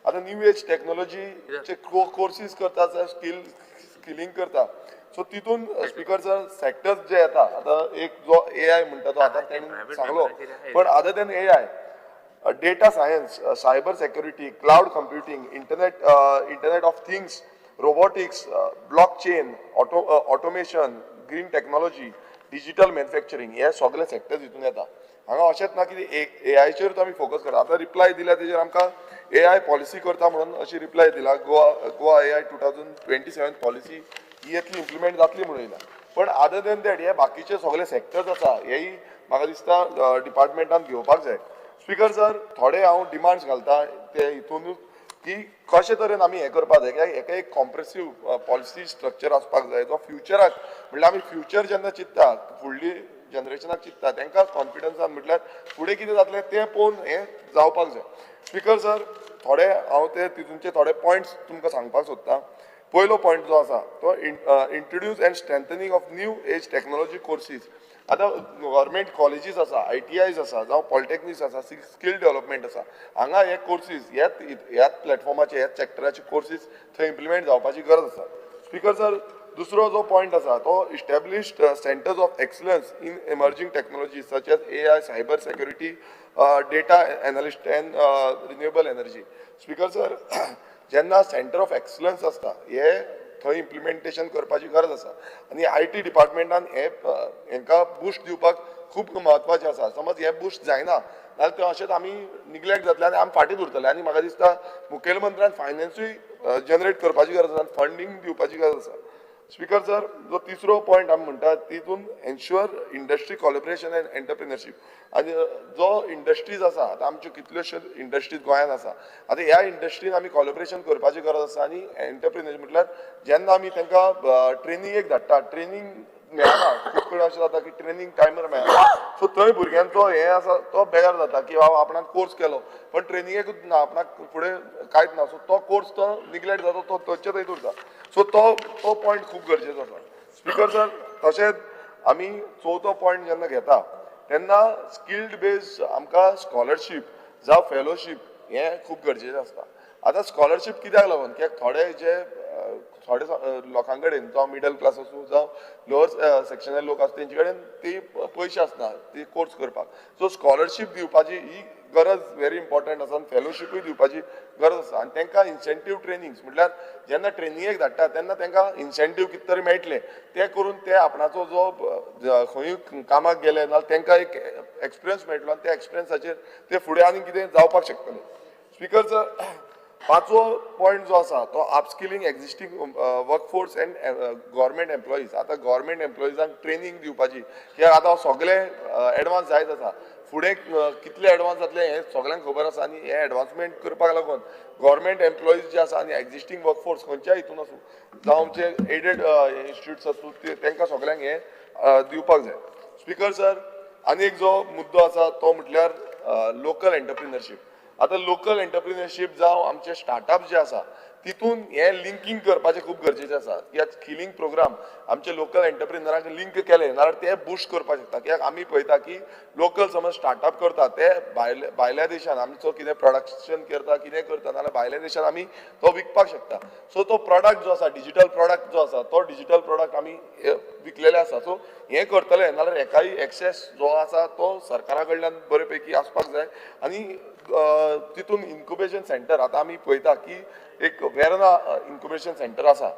आतां न्यू एज टॅक्नोलॉजीचे कोर्सीस करता, स्किलिंग करता, सो तितून स्पीकर सर सेक्टर्स जे येता, आतां एक जो ए I म्हणटा तो आतां तेणें सांगलो, पण other than A I, data science, cyber security, cloud computing, internet of things, robotics, block chain, automation, green technology, digital manufacturing, हे सगळे सेक्टर्स हितून येता. हांगा अशेंच ना की ए आयचेरूच आमी फोकस करता. आतां रिप्लाय दिल्या तेजेर आमकां ए I policy करता म्हणून अशी रिप्लाय दिला, गोवा ए I 2027 policy ही येतली, इम्प्लिमेंट जातली म्हणून येयला. पण अदर देन that हे बाकीचे सगळे सेक्टर्स आसा हेय म्हाका दिसता डिपार्टमेंटान घेवपाक जाय. स्पीकर सर, थोडे हांव डिमांड्स घालता ते हितूनूच की कशे तरेन आमी हें करपाक जाय, कित्याक हेका एक कॉम्प्रेसिव पॉलिसी स्ट्रक्चर आसपाक जाय, जो फ्युचराक म्हणल्यार आमी फ्युचर जेन्ना चिंत्ता, फुडली जनरेशनाक चिंत्ता, तांकां कॉन्फिडन्सान म्हटल्यार फुडें कितें जातलें तें पळोवन हें जावपाक जाय. स्पीकर सर, थोडे हांव ते तितूनचे थोडे पॉयंट्स तुमकां सांगपाक सोदतां. पयलो पॉयंट जो आसा तो introduce and strengthening of new age technology courses. आतां गव्हर्मेंट कॉलेजीस आसा, ITIs आसा, जावं पॉलिटेक्निक्स आसा, स्कील डेव्हलपमेंट आसा, हांगा हे कोर्सीस ह्याच प्लॅटफॉर्माचे ह्याच सेक्टराचे कोर्सीस थंय इम्प्लिमेंट जावपाची गरज आसा. स्पीकर सर, दुसरो जो पॉयंट आसा तो established centres of excellence in emerging technology such as AI, cyber security, data analyst and renewable energy. Speaker sir, जेन्ना सेंटर ऑफ एक्सलन्स आसता हे थंय इम्प्लिमेंटेशन करपाची गरज आसा आनी IT डिपार्टमेंटान हे हेंकां बूस्ट दिवपाक खूब म्हत्वाचें आसा. समज हे बूस्ट जायना जाल्यार ते अशेंच आमी निग्लेक्ट जातले आनी आमी फाटीं उरतले. आनी म्हाका दिसता मुखेलमंत्र्यान फायनान्सूय जनरेट करपाची गरज आसा, फंडींग दिवपाची गरज आसा. स्पीकर सर, जो तिसरो पॉयंट आमी म्हणटा तितून ensure industry collaboration and entrepreneurship. आनी जो इंडस्ट्रीज आसा, आतां आमच्यो कितल्योश्यो इंडस्ट्रीज गोंयांत आसा, आतां ह्या इंडस्ट्रीन आमी कॉलेबरेशन करपाची गरज आसा. आनी एंटरप्रिनरशीप म्हटल्यार जेन्ना आमी तांकां ट्रेनिंगेक धाडटा, ट्रेनींग मेळना, खूब कडेन अशें जाता की ट्रेनींग टायमार मेळना, सो थंय भुरग्यांचो हें आसा तो बेजार जाता की बाबा आपणाक कोर्स केलो पण ट्रेनिंगेकूच ना, आपणाक फुडें कांयच ना, सो तो कोर्स तो निग्लेक्ट जाता, तो थंयचे थंयच उरता. सो तो पॉयंट खूब गरजेचो आसा. स्पीकर सर, तशेंच आमी चवथो पॉयंट जेन्ना घेता तेन्ना स्किल्ड बेस्ड आमकां स्कॉलरशीप जावं फेलोशीप हें खूब गरजेचें आसता. आतां स्कॉलरशीप कित्याक लागून, कित्याक थोडे जे थोडे लोकां कडेन, जावं मिडल क्लास आसूं जावं लोअर सेक्शनाचे लोक आसूं, तेंचे कडेन ती पयशे आसना ती कोर्स करपाक. सो स्कॉलरशीप दिवपाची ही गरज व्हेरी इम्पॉर्टंट आसा आनी फेलोशिपूय दिवपाची गरज आसा. आनी तांकां इन्सेंटीव ट्रेनिंग्स म्हटल्यार जेन्ना ट्रेनिंगेक धाडटा तेन्ना तांकां इन्सेंटीव कितें तरी मेळटलें, तें करून ते आपणाचो जो खंयूय कामाक गेले नाल्यार तांकां एक एक्सपिरियन्स मेळटलो आनी त्या एक्सपिरियन्साचेर ते फुडें आनी कितें जावपाक शकतले. स्पीकर सर, पांचवो पॉयंट जो आसा तो upskilling existing workforce and government employees. आतां गव्हर्मेंट एम्प्लॉइजांक ट्रेनींग दिवपाची, कित्याक आतां सगळे एडवान्स जायत आसा, फुडें कितले एडवान्स जातले हें सगळ्यांक खबर आसा. आनी हें एडवान्समेंट करपाक लागून गव्हर्मेंट एम्प्लॉइज जे आसा आनी एक्झिस्टींग वर्कफोर्स खंयच्याय हितून आसूं, जावं आमचे एडेड इन्स्टिट्यूट्स आसूं, तांकां सगळ्यांक हें दिवपाक जाय. स्पीकर सर, आनी एक जो मुद्दो आसा तो म्हटल्यार लोकल एंटरप्रिनरशीप. आतां लोकल एंटरप्रिनरशीप जावं आमचे स्टार्टअप जे आसा तितून हें लिंकींग करपाचें खूब गरजेचें आसा. कित्याक स्किलिंग प्रोग्राम आमचे लोकल एंटरप्रिनरांक लिंक केले नाल्यार ते बूस्ट करपाक शकता. कित्याक आमी पळयता की लोकल समज स्टार्टअप करता ते भायल्या देशान आमचो कितें प्रोडक्शन करता, कितें करता, नाल्यार भायल्या देशान आमी तो विकपाक शकता. सो तो प्रोडक्ट जो आसा, डिजिटल प्रोडक्ट जो आसा, तो डिजिटल प्रोडक्ट आमी विकलेले आसा. सो हें करतले नाल्यार हेकाय एक्सेस जो आसा तो सरकारा कडल्यान बरे पैकी आसपाक जाय. आनी तितून इन्क्युबेशन सेंटर आतां आमी पळयता की एक वेर्ना इन्क्युबेशन सेंटर आसा,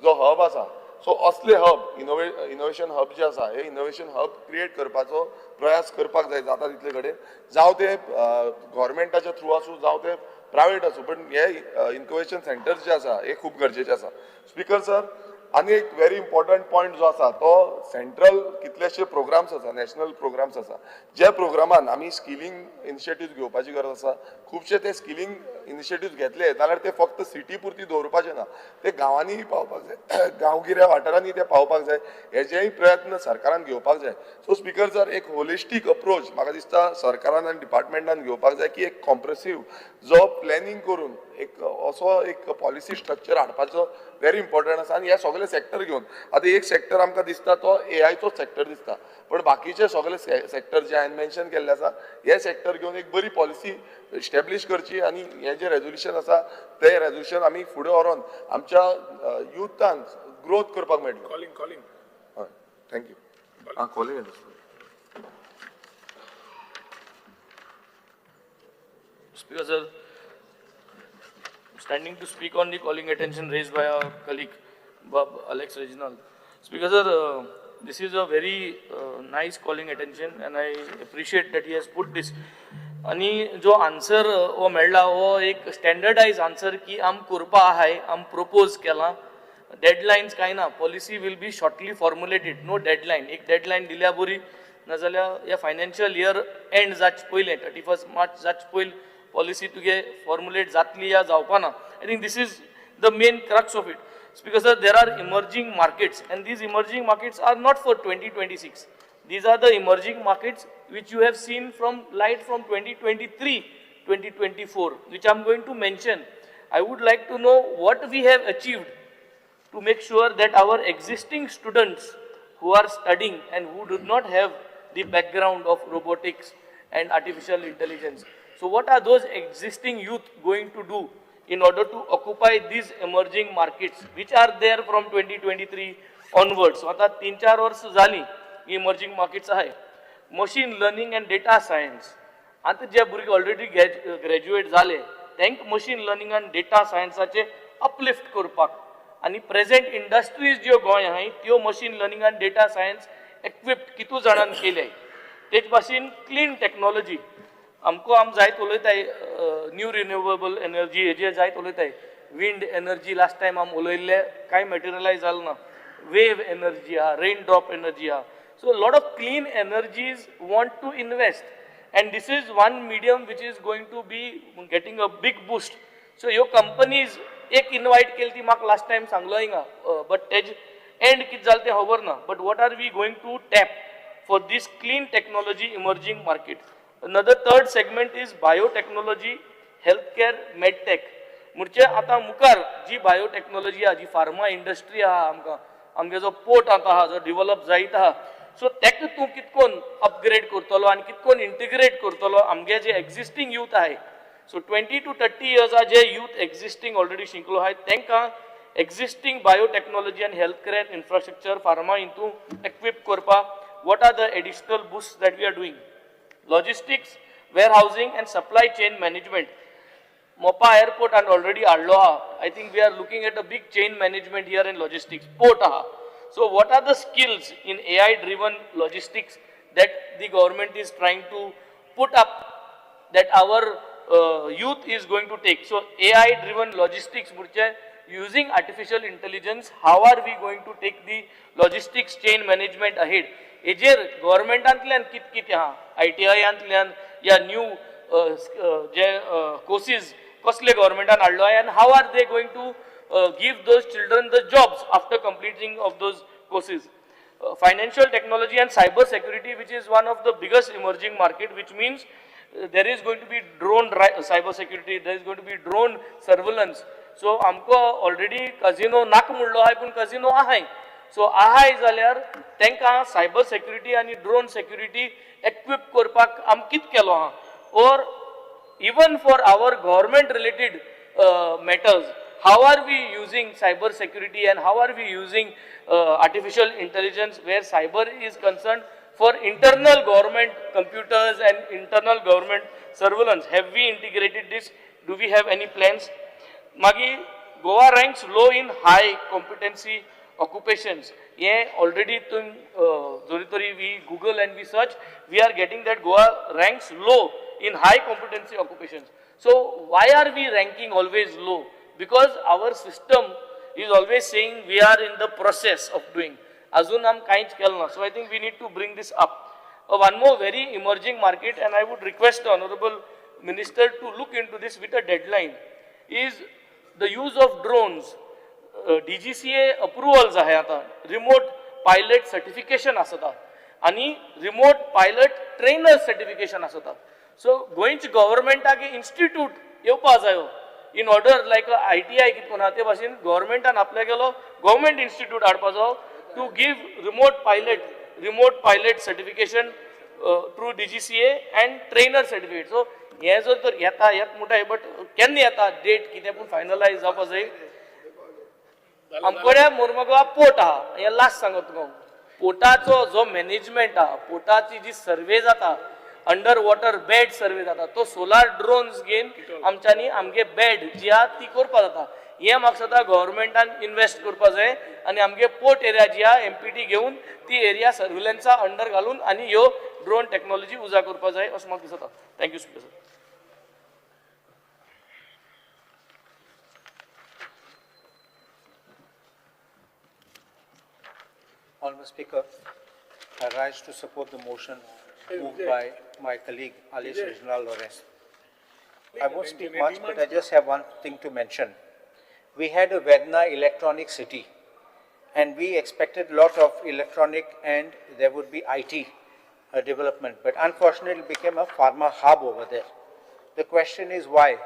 जो हब आसा, सो असले हब इनोवेशन हब जे आसा, हे इनोवेशन हब क्रिएट करपाचो प्रयास करपाक जाय जाता तितले कडेन, जावं ते गव्हर्मेंटाच्या थ्रू आसूं जावं ते प्रायवेट आसूं, पण हे इन्क्युबेशन सेंटर्स जे आसा हे खूब गरजेचे आसा. स्पीकर सर, आनी एक व्हेरी इम्पॉर्टंट पॉयंट जो आसा तो सेंट्रल कितलेशे प्रोग्राम्स आसा, नॅशनल प्रोग्राम्स आसा, ज्या प्रोग्रामान आमी स्किलिंग इनिशिएटीव घेवपाची गरज आसा. खुबशे ते स्किलिंग इनिशिएटीव घेतले जाल्यार ते फक्त सिटी पुरती दवरपाचे ना, ते गांवांनीय पावपाक जाय, गांवगिऱ्या वाठारांनी ते पावपाक जाय, हेजेय प्रयत्न सरकारान घेवपाक जाय. सो स्पीकर सर, एक होलिस्टीक अप्रोच म्हाका दिसता सरकारान आनी डिपार्टमेंटान घेवपाक जाय की एक कॉम्प्रेसीव जो प्लॅनिंग करून एक असो एक पॉलिसी स्ट्रक्चर हाडपाचो व्हेरी इम्पॉर्टंट आसा. आनी हे सगळे सेक्टर घेवन आतां एक सेक्टर आमकां दिसता तो एआयचोच सेक्टर दिसता, पण बाकीचे सगळे सेक्टर जे हांवें मेन्शन केल्ले आसा हे सेक्टर घेवन एक बरी पॉलिसी इस्टॅब्लीश करची आनी हे जे रेजोल्युशन आसा ते रेजोल्युशन आमी फुडें व्हरोन आमच्या युथान ग्रोथ करपाक मेळटलो. कॉलिंग कॉलिंग हय, thank you. आं, calling. Speaker sir, standing to speak on the calling attention raised by our colleague Bob Alex Reginald. Speaker sir, this is a very nice calling attention and I appreciate that he has put this. आनी जो answer हो मेळ्ळा हो एक स्टँडर्डायज answer की आम करपा आहाय, आम प्रोपोज केलां, डेडलायन्स कांय ना, policy will be shortly formulated, no deadline. एक डेडलायन दिल्या बरी, नाजाल्यार ह्या फायनान्शियल इयर एंड जावचे पयलें 31 मार्च जावचे पयलीं पॉलिसी तुगे फॉर्मुलेट जातली या जावपा ना. I think this is the main crux of it. Speaker sir, there are emerging markets and these emerging markets are not for 2026. These are the emerging markets which you have seen from light from 2023, 2024, which I am going to mention. I would like to know what we have achieved to make sure that our existing students who are studying and who do not have the background of robotics and artificial intelligence. So what are those existing youth going to do in order to occupy these emerging markets which are there from 2023 onwards? So आता 3-4 वर्ष झाली emerging markets आहे. Machine learning and data science. आता जे भुरगे already graduate झाले तांकां machine learning आनी data सायन्साचे uplift करपाक आनी प्रेजेंट इंडस्ट्रीज ज्यो गोंय आहाय त्यो मशीन लर्निंग आनी डेटा सायन्स एक्विप्ड कितू जाणान केले. तेच भाशेन क्लीन टॅक्नोलॉजी आमकां आम जायत उलयताय, न्यू रिन्युएबल एनर्जी हेजेर जायत उलयताय. विंड एनर्जी लास्ट टायम आम उलयल्ले कांय मटेरियलायज जालें ना. वेव एनर्जी आहा, रेन ड्रॉप एनर्जी आहा. So lot of clean energies want to invest and this is one medium which is going to be getting a big boost. So ह्यो companies एक invite केली ती म्हाका लास्ट टायम सांगलो हिंगा, but तेज and कितें जालें तें खबर ना. But what are we going to tap for this clean technology emerging market? Another third segment is biotechnology, healthcare, medtech. म्हणजे आतां मुखार जी बायोटेक्नॉलॉजी आहा, जी फार्मा इंडस्ट्री आहा, आमकां आमगे जो पोर्ट आतां आहा जो डिवलप जायत आहा, सो तेका तूं कितकोन अपग्रेड करतलो आनी कितकोन इंटिग्रेट करतलो आमगे जे एक्झिस्टींग यूथ आहाय. सो 20 to 30 इयर्सा जे यूथ एक्झिस्टींग ऑलरेडी शिकलो आहाय तांकां एक्झिस्टींग बायोटेक्नॉलॉजी आनी हेल्थ केअर इन्फ्रास्ट्रक्चर फार्मा हितून एक्विप करपाक what are the additional boost that we are doing? Logistics, warehousing and supply chain management. Mopa airport and already हाडलो आहा. I think we are looking at a big chain management here in logistics. Port आहा. So what are the skills in AI driven logistics that the government is trying to put up that our youth is going to take? So AI driven logistics म्हणजे using artificial intelligence, how are we going to take the logistics chain management ahead? हेजेर गव्हर्मेंटांतल्यान कित कितें आहा, आयटीआयांतल्यान या new जे courses कसले गव्हर्मेंटान हाडलो आहा and how are they going to give those children the jobs after completing of those courses? Financial technology and cyber security, which is one of the biggest emerging market, which means there is going to be drone cyber security, there is going to be drone surveillance. So आमकां already कजिनो नाका म्हणलो आहाय पूण कजिनो आहाय. So आहाय जाल्यार तांकां cyber security आनी ड्रोन सेक्युरिटी एक्विप करपाक आम कितें केलो आहा? Or even for our government related matters, how are we using cyber security and how are we using artificial intelligence where cyber is concerned for internal government computers and internal government surveillance? Have we integrated this? Do we have any plans? मागीर Goa ranks low in high competency occupations. हे already तुम जरी तरी we Google and we search, we are getting that Goa ranks low in high competency occupations. So why are we ranking always low? Because our system is always saying we are in the process of doing. अजून आम कांयच केलें ना. So I think we need to bring this up. One more very emerging market, and I would request the Honorable Minister to look into this with a deadline, is the use of drones. DGCA approvals आहे आता, remote pilot certification आसता आनी remote pilot trainer certification आसता. So गोंयच्या गव्हर्मेंटाक institute येवपा जायो in order like ITI कितें करून आहा ते भाशेन गव्हर्मेंटान आपल्या गेलो गव्हर्मेंट इन्स्टिट्यूट हाडपा जायो to give remote pilot certification through DGCA and trainer certificate. So हें जर तर येता येत म्हणटा, बट केन्ना येता डेट कितें पूण फायनलायज जावपा जाय. आमकडे मोर्मुगांव पोर्ट आहा, हें लास्ट सांगत तुका. पोर्टाचो जो मॅनेजमेंट आहा, पोर्टाची जी सर्वे जाता, अंडर वॉटर बेड सर्वे जाता, तो सोलार ड्रोन्स घेवन आमच्यांनी आमगे बेड जी आहा ती करपा जाता. हें म्हाका दिसता गव्हर्मेंटान इनवेस्ट करपा जाय आनी आमगे पोर्ट एरिया जी आहा एमपीटी घेवन ती एरिया सर्विलन्सा अंडर घालून आनी ह्यो ड्रोन टॅक्नोलॉजी उजा करपा जाय अशें म्हाका दिसता. Thank you speaker sir. Honorable Speaker, I rise to support the motion moved by my colleague Alice Reginald Lawrence. I won't speak much, but I just have one thing to mention. We had a Verna electronic city, and we expected a lot of electronic and there would be IT development, but unfortunately it became a pharma hub over there. The question is why?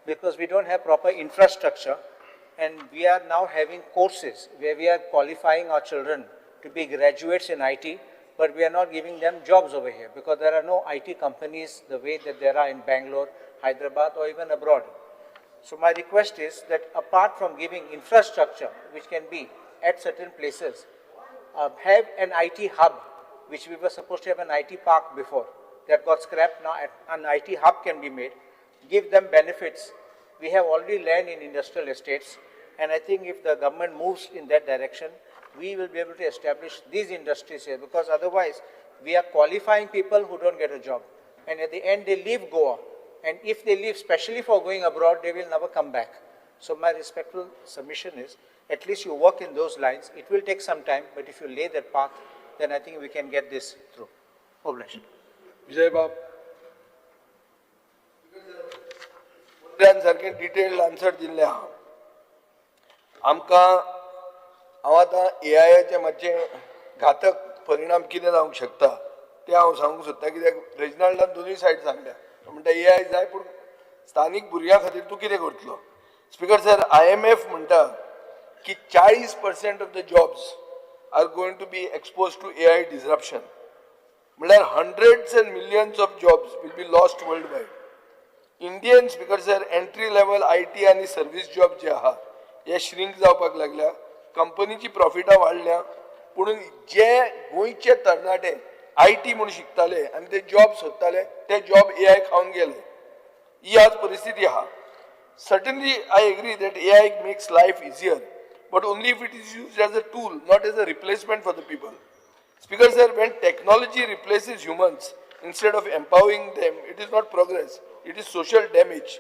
Because we don't have proper infrastructure, and we are now having courses where we are qualifying our children to be graduates in IT, but we are not giving them jobs over here because there are no IT companies the way that there are in Bangalore, Hyderabad, or even abroad. So my request is that apart from giving infrastructure, which can be at certain places, have an IT hub, which we were supposed to have an IT park before. That got scrapped. Now an IT hub can be made. Give them benefits. We have already land in industrial estates, and I think if the government moves in that direction, we will be able to establish these industries here, because otherwise we are qualifying people who don't get a job. And at the end they leave Goa, and if they leave specially for going abroad, they will never come back. So my respectful submission is, at least you work in those lines. It will take some time, but if you lay that path, then I think we can get this through. Obliged. Vijay Bab. सारखे detailed answer दिल्ले आहा आमकां. हांव आतां एआयाचे मातशे घातक परिणाम कितें जावंक शकता तें हांव सांगूंक सोदता, कित्याक रेजिनाल्डान दोनूय सायड सांगल्या. तो म्हणटा एआय जाय, पूण स्थानीक भुरग्यां खातीर तूं कितें करतलो? स्पिकर सर, आयएमएफ म्हणटा की 40% of the jobs are going to be exposed to AI disruption, म्हणल्यार hundreds and millions of jobs will be lost worldwide. Indian, Speaker sir, entry level IT आनी सर्वीस जॉब जे आहा हे shrink जावपाक लागल्या. कंपनीची प्रॉफिटां वाडल्या, पुणून जे गोंयचे तरणाटे IT म्हूण शिकताले आनी ते जॉब सोदताले ते जॉब एआय खावन गेले. ही आज परिस्थिती आहा. Certainly I agree that AI makes life easier, but only if it is used as a tool, not as a replacement for the people. Speaker sir, when technology replaces humans instead of empowering them, it is not progress, it is social damage.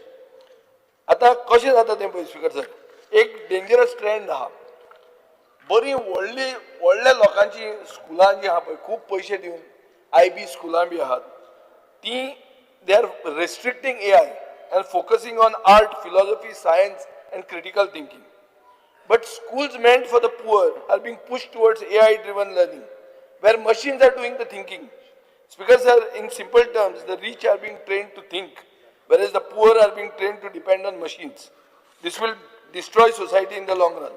आतां कशें जाता तें पळय speaker sir, एक dangerous trend आहा. बरी व्हडली व्हडल्या लोकांची स्कुलां जी आहा पळय, खूब पयशे दिवन आयबी स्कुलां बी आहात, ती they are restricting AI and focusing on art, philosophy, science and critical thinking. But schools meant for the poor are being pushed towards AI-driven learning, where machines are doing the thinking. Speaker sir, in simple terms, the rich are being trained to think, whereas the poor are being trained to depend on machines. This will destroy society in the long run.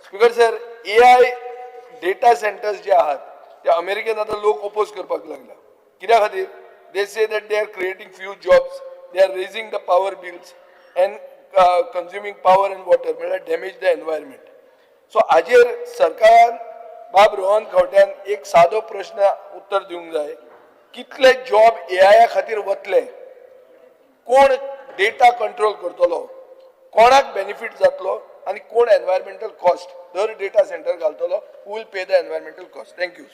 Speaker sir, AI data centers जे आहात ते अमेरिकेन आतां लोक oppose करपाक लागला. कित्या खातीर? They say that they are creating few jobs, they are raising the power bills and consuming power and water, म्हळ्यार डॅमेज the environment. सो हाजेर सरकारान बाब रोहन खंवट्यान एक सादो प्रश्न उत्तर दिवंक जाय, कितले जॉब एआया खातीर वतले, कोण डेटा कंट्रोल करतलो, कोणाक बेनिफीट जातलो आनी कोण एनवायरमेंटल कॉस्ट दर डेटा सेंटर घालतलो, who will pay the environmental cost? Thank you.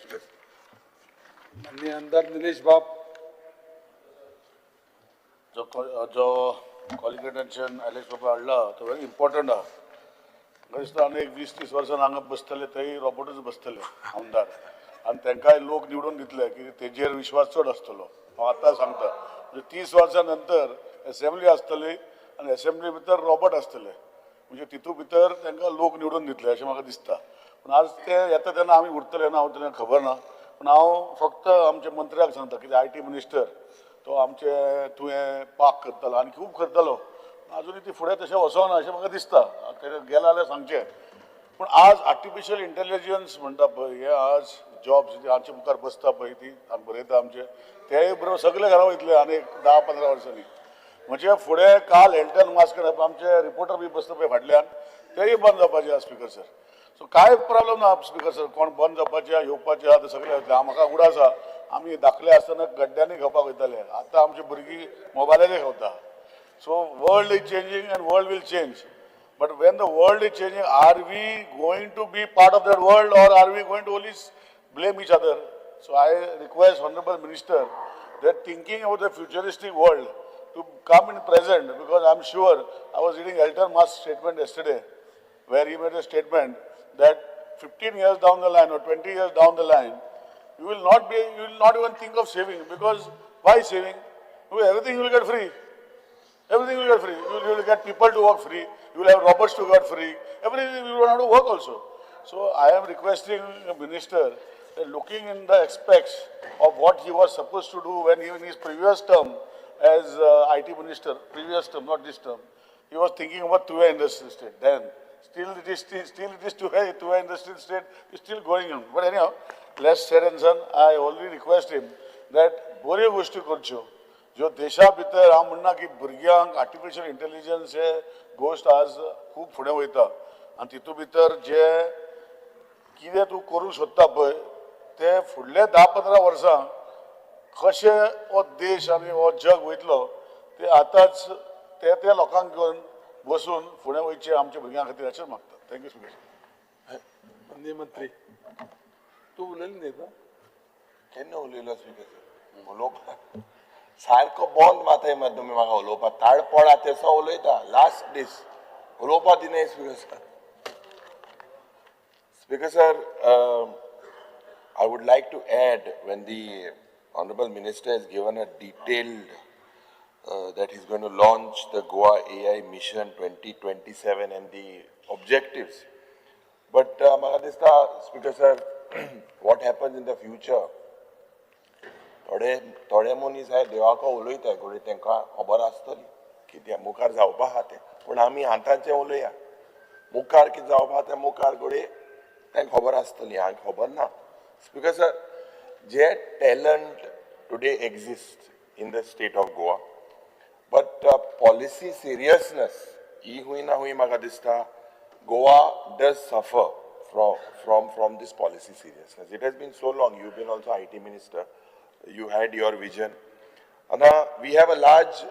माननीय आमदार निलेश बाब. जो कॉलिंग अटेन्शन एलेक्स बाबा हाडला तो व्हेरी इम्पॉर्टंट आहा. म्हाका दिसता आनी एक 20-30 वर्सां हांगा बसतले थंय रोबोटूच बसतले आमदार, आनी तांकांय लोक निवडून दितले की तेजेर विश्वास चड आसतलो. हांव आतां सांगता, म्हणजे 30 वर्सां नंतर एसेंब्ली आसतली आनी एसेंब्ली भितर रोबोट आसतले, म्हणजे तितू भितर तांकां लोक निवडून दितले अशें म्हाका दिसता. पूण आज ते येता तेन्ना आमी उरतले ना उरतले खबर ना, पूण हांव फक्त आमच्या मंत्र्याक सांगता कित्याक I T minister तो आमचे तुवें पाक करतलो आनी खूब करतलो, आजुनूय ती फुडें तशें वचना अशें म्हाका दिसता. गेला जाल्यार सांगचें. पूण आज आर्टिफिशियल इंटेलिजन्स म्हणटा पळय, हे आज जॉब्स आमचे मुखार बसता पळय, ती बरयता आमचे तेय बरोबर सगळे घरा वयतले आनी एक 10-15 वर्सांनी. म्हणजे फुडें काल एल्टन मास्क आमचे रिपोर्टर बी बसता पळय फाटल्यान, तेय बंद जावपाचे आहा स्पिकर सर. सो कांय प्रॉब्लम ना स्पिकर सर, कोण बंद जावपाचे येवपाचे आहा ते सगळे येतले. म्हाका उगडास आहा आमी धाकले आसतना गड्ड्यांनी खावपाक वयताले, आतां आमची भुरगीं मोबायलाचेर खावता. So world is changing and world will change. But when the world is changing, are we going to be part of that world or are we going to only blame each other? So I request Honorable Minister that thinking about the futuristic world to come in present, because I'm sure I was reading Elton Musk's statement yesterday, where he made a statement that 15 years down the line or 20 years down the line, you will not even think of saving, because why saving? Because everything you will get free. Everything will get free. You will get people to work free. You will have robots to work free. Everything, you don't have to work also. So I am requesting the minister that looking in the aspects of what he was supposed to do when he in his previous term as IT minister, previous term, not this term, he was thinking about Tuve Industrial State then. Still it is Tuve Industrial State is still going on. But anyhow, less said and done, I only request him that बऱ्यो गोश्टी करच्यो ज्यो देशा भितर हांव म्हणना की भुरग्यांक आर्टिफिशियल इंटेलिजन्स हे गोश्ट आज खूब फुडें वयता आनी तितू भितर जे कितें तूं करूंक सोदता पळय ते फुडले 10-15 वर्सां कशें हो देश आनी हो जग वयतलो ते आतांच ते त्या लोकांक घेवन बसून फुडें वयचें आमच्या भुरग्यां खातीर अशें मागता. Thank you speaker. माननीय मंत्री, तूं उलयलें न्ही आतां? केन्ना उलयलो स्पीकर? उलोवपाक सारको बंद मातय मात तुमी म्हाका उलोवपाक ताड पडा तेसो उलयता लास्ट दीस उलोवपाक दिनाय speaker sir. Speaker sir, I would like to add when the honourable minister has given a detailed that he's going to launch the Goa AI Mission 2027 and the objectives. But म्हाका दिसता Speaker sir, what happens in the future, थोडे मनीस आहाय देवाको उलयताय घडये तांकां खबर आसतली कितें मुखार जावपा आहा तें, पूण आमी आतांचें उलया मुखार कितें जावपा तें मुखार घडये तांकां खबर आसतली, हांकां खबर ना. Speaker sir, J talent today exist in the state of Goa, but policy seriousness ही हुंय ना हुंय म्हाका दिसता Goa does suffer from this policy seriousness. It has been so long. You've been also IT minister. You had your vision. And we have a large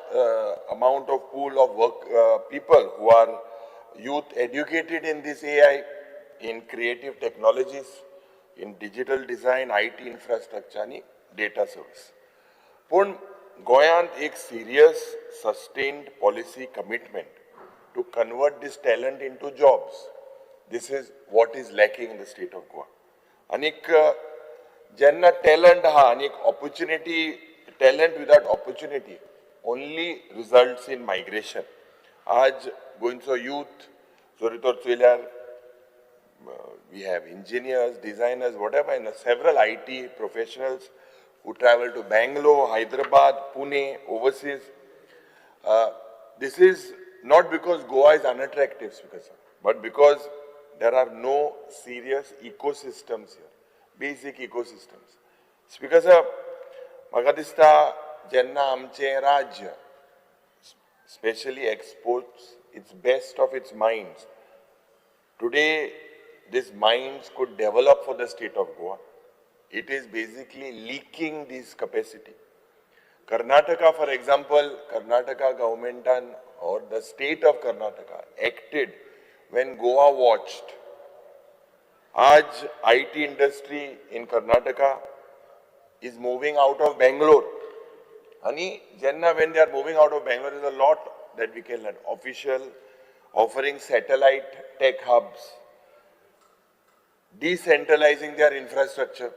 amount of pool of work people who are youth educated in this AI, in creative technologies, in digital design, IT infrastructure and data service. Pun गोयांत एक serious sustained policy commitment to convert this talent into jobs. This is what is lacking in the state of Goa. आनीक जेन्ना talent आहा आनी एक opportunity, talent without opportunity only results in migration. आज गोंयचो youth जरी तर चोयल्यार we have engineers, designers, whatever, and several IT professionals who travel to Bangalore, Hyderabad, Pune, overseas. This is not because Goa is unattractive, but because there are no serious ecosystems here, basic ecosystems. Speaker sir, म्हाका दिसता जेन्ना आमचें राज्य specially exports its best of its minds, today these minds could develop for the state of Goa. It is basically leaking this capacity. Karnataka, for example, Karnataka government and or the state of Karnataka acted when Goa watched. Aaj IT industry in Karnataka is moving out of Bangalore. Ani jenna when they are moving out of Bangalore, there is a lot that we can learn. Official offering satellite tech hubs, decentralizing their infrastructure,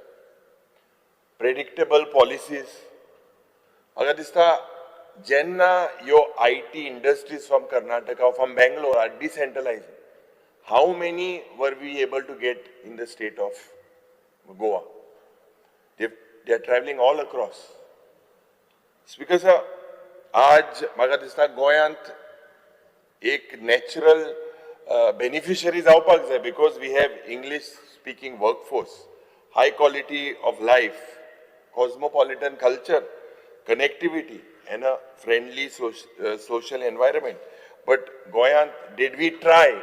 predictable policies. Agar dista jenna your IT industries from Karnataka or from Bangalore are decentralizing, how many were we able to get in the state of Goa? They are traveling all across. Speaker sir, aaj maka dista Goyant ek natural beneficiaries जावपाक जाय, because we have English speaking workforce, high quality of life, cosmopolitan culture, connectivity and a friendly social environment. But Goyant, did we try?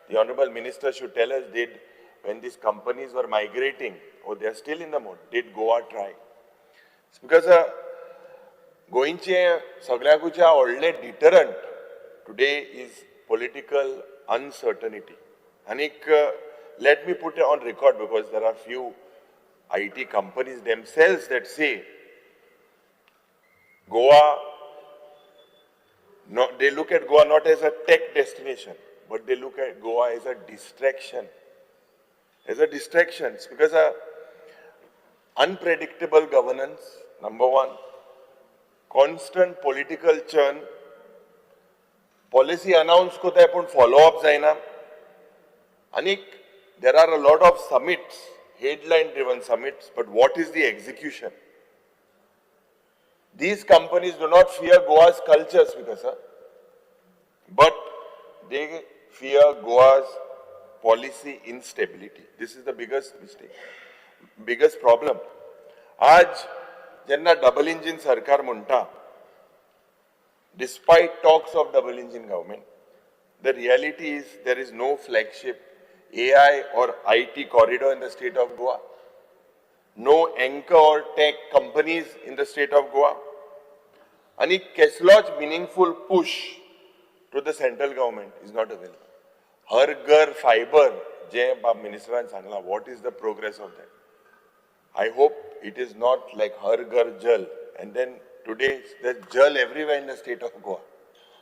The Honorable Minister should tell us, did, when these companies were migrating, or they are still in the mode, did Goa try? It's because गोंयचें सगळ्याकूच्या व्हडलें deterrent today is political uncertainty. Anik, let me put it on record, because there are few IT companies themselves that say Goa, no, they look at Goa not as a tech destination, but they look at Goa as a distraction. As a distraction, it's because unpredictable governance, number one, constant political churn, policy announce कोताय पूण follow up जायना. आनीक there are a lot of summits, headline driven summits, but what is the execution? These companies do not fear Goa's culture, Speaker sir, but they fear Goa's policy instability. This is the biggest mistake, biggest problem. आज जेन्ना double engine सरकार म्हणटा, despite talks of double engine government, the reality is there is no flagship AI or IT corridor in the state of Goa, no anchor or tech companies in the state of Goa, आणि केसलोच meaningful push to the central government is not available. हर घर fibre जे बाब मिनिस्टरान सांगला, what is the progress of that? I hope it is not like Har Ghar Jal, and then today there's Jal everywhere in the state of Goa,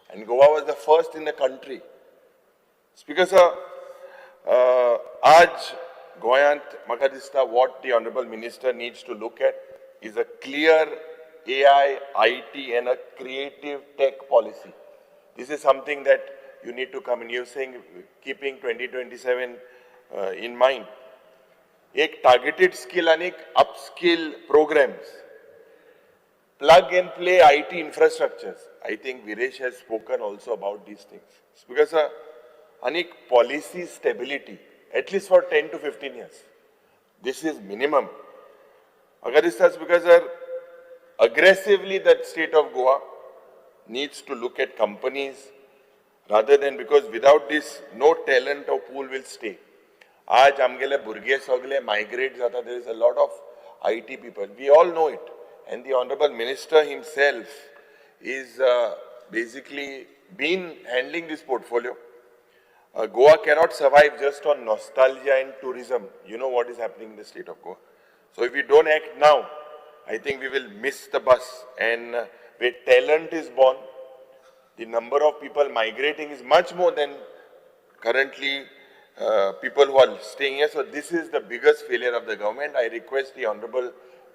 and Goa was the first in the country. Speaker sir, आज गोंयांत म्हाका दिसता what the honourable minister needs to look at is a clear AI, IT and a creative tech policy. This is something that you need to come in. You're saying keeping 2027 in mind. एक targeted skill आणि एक upskill programs, plug and play IT infrastructures. I think Viresh has spoken also about these things. Because आणि policy stability, at least for 10 to 15 years. This is minimum. म्हाका दिसता because sir, aggressively that state of Goa needs to look at companies rather than, because without this no talent or pool will stay. आज आमगेले भुरगे सगळे migrate जाता. There is a lot of IT people, we all know it, and the honourable minister himself is basically been handling this portfolio. Goa cannot survive just on nostalgia and tourism. You know what is happening in the state of Goa. So if we don't act now, I think we will miss the bus. And where talent is born, the number of people migrating is much more than currently people who are staying here. So this is the biggest failure of the government. I request the honorable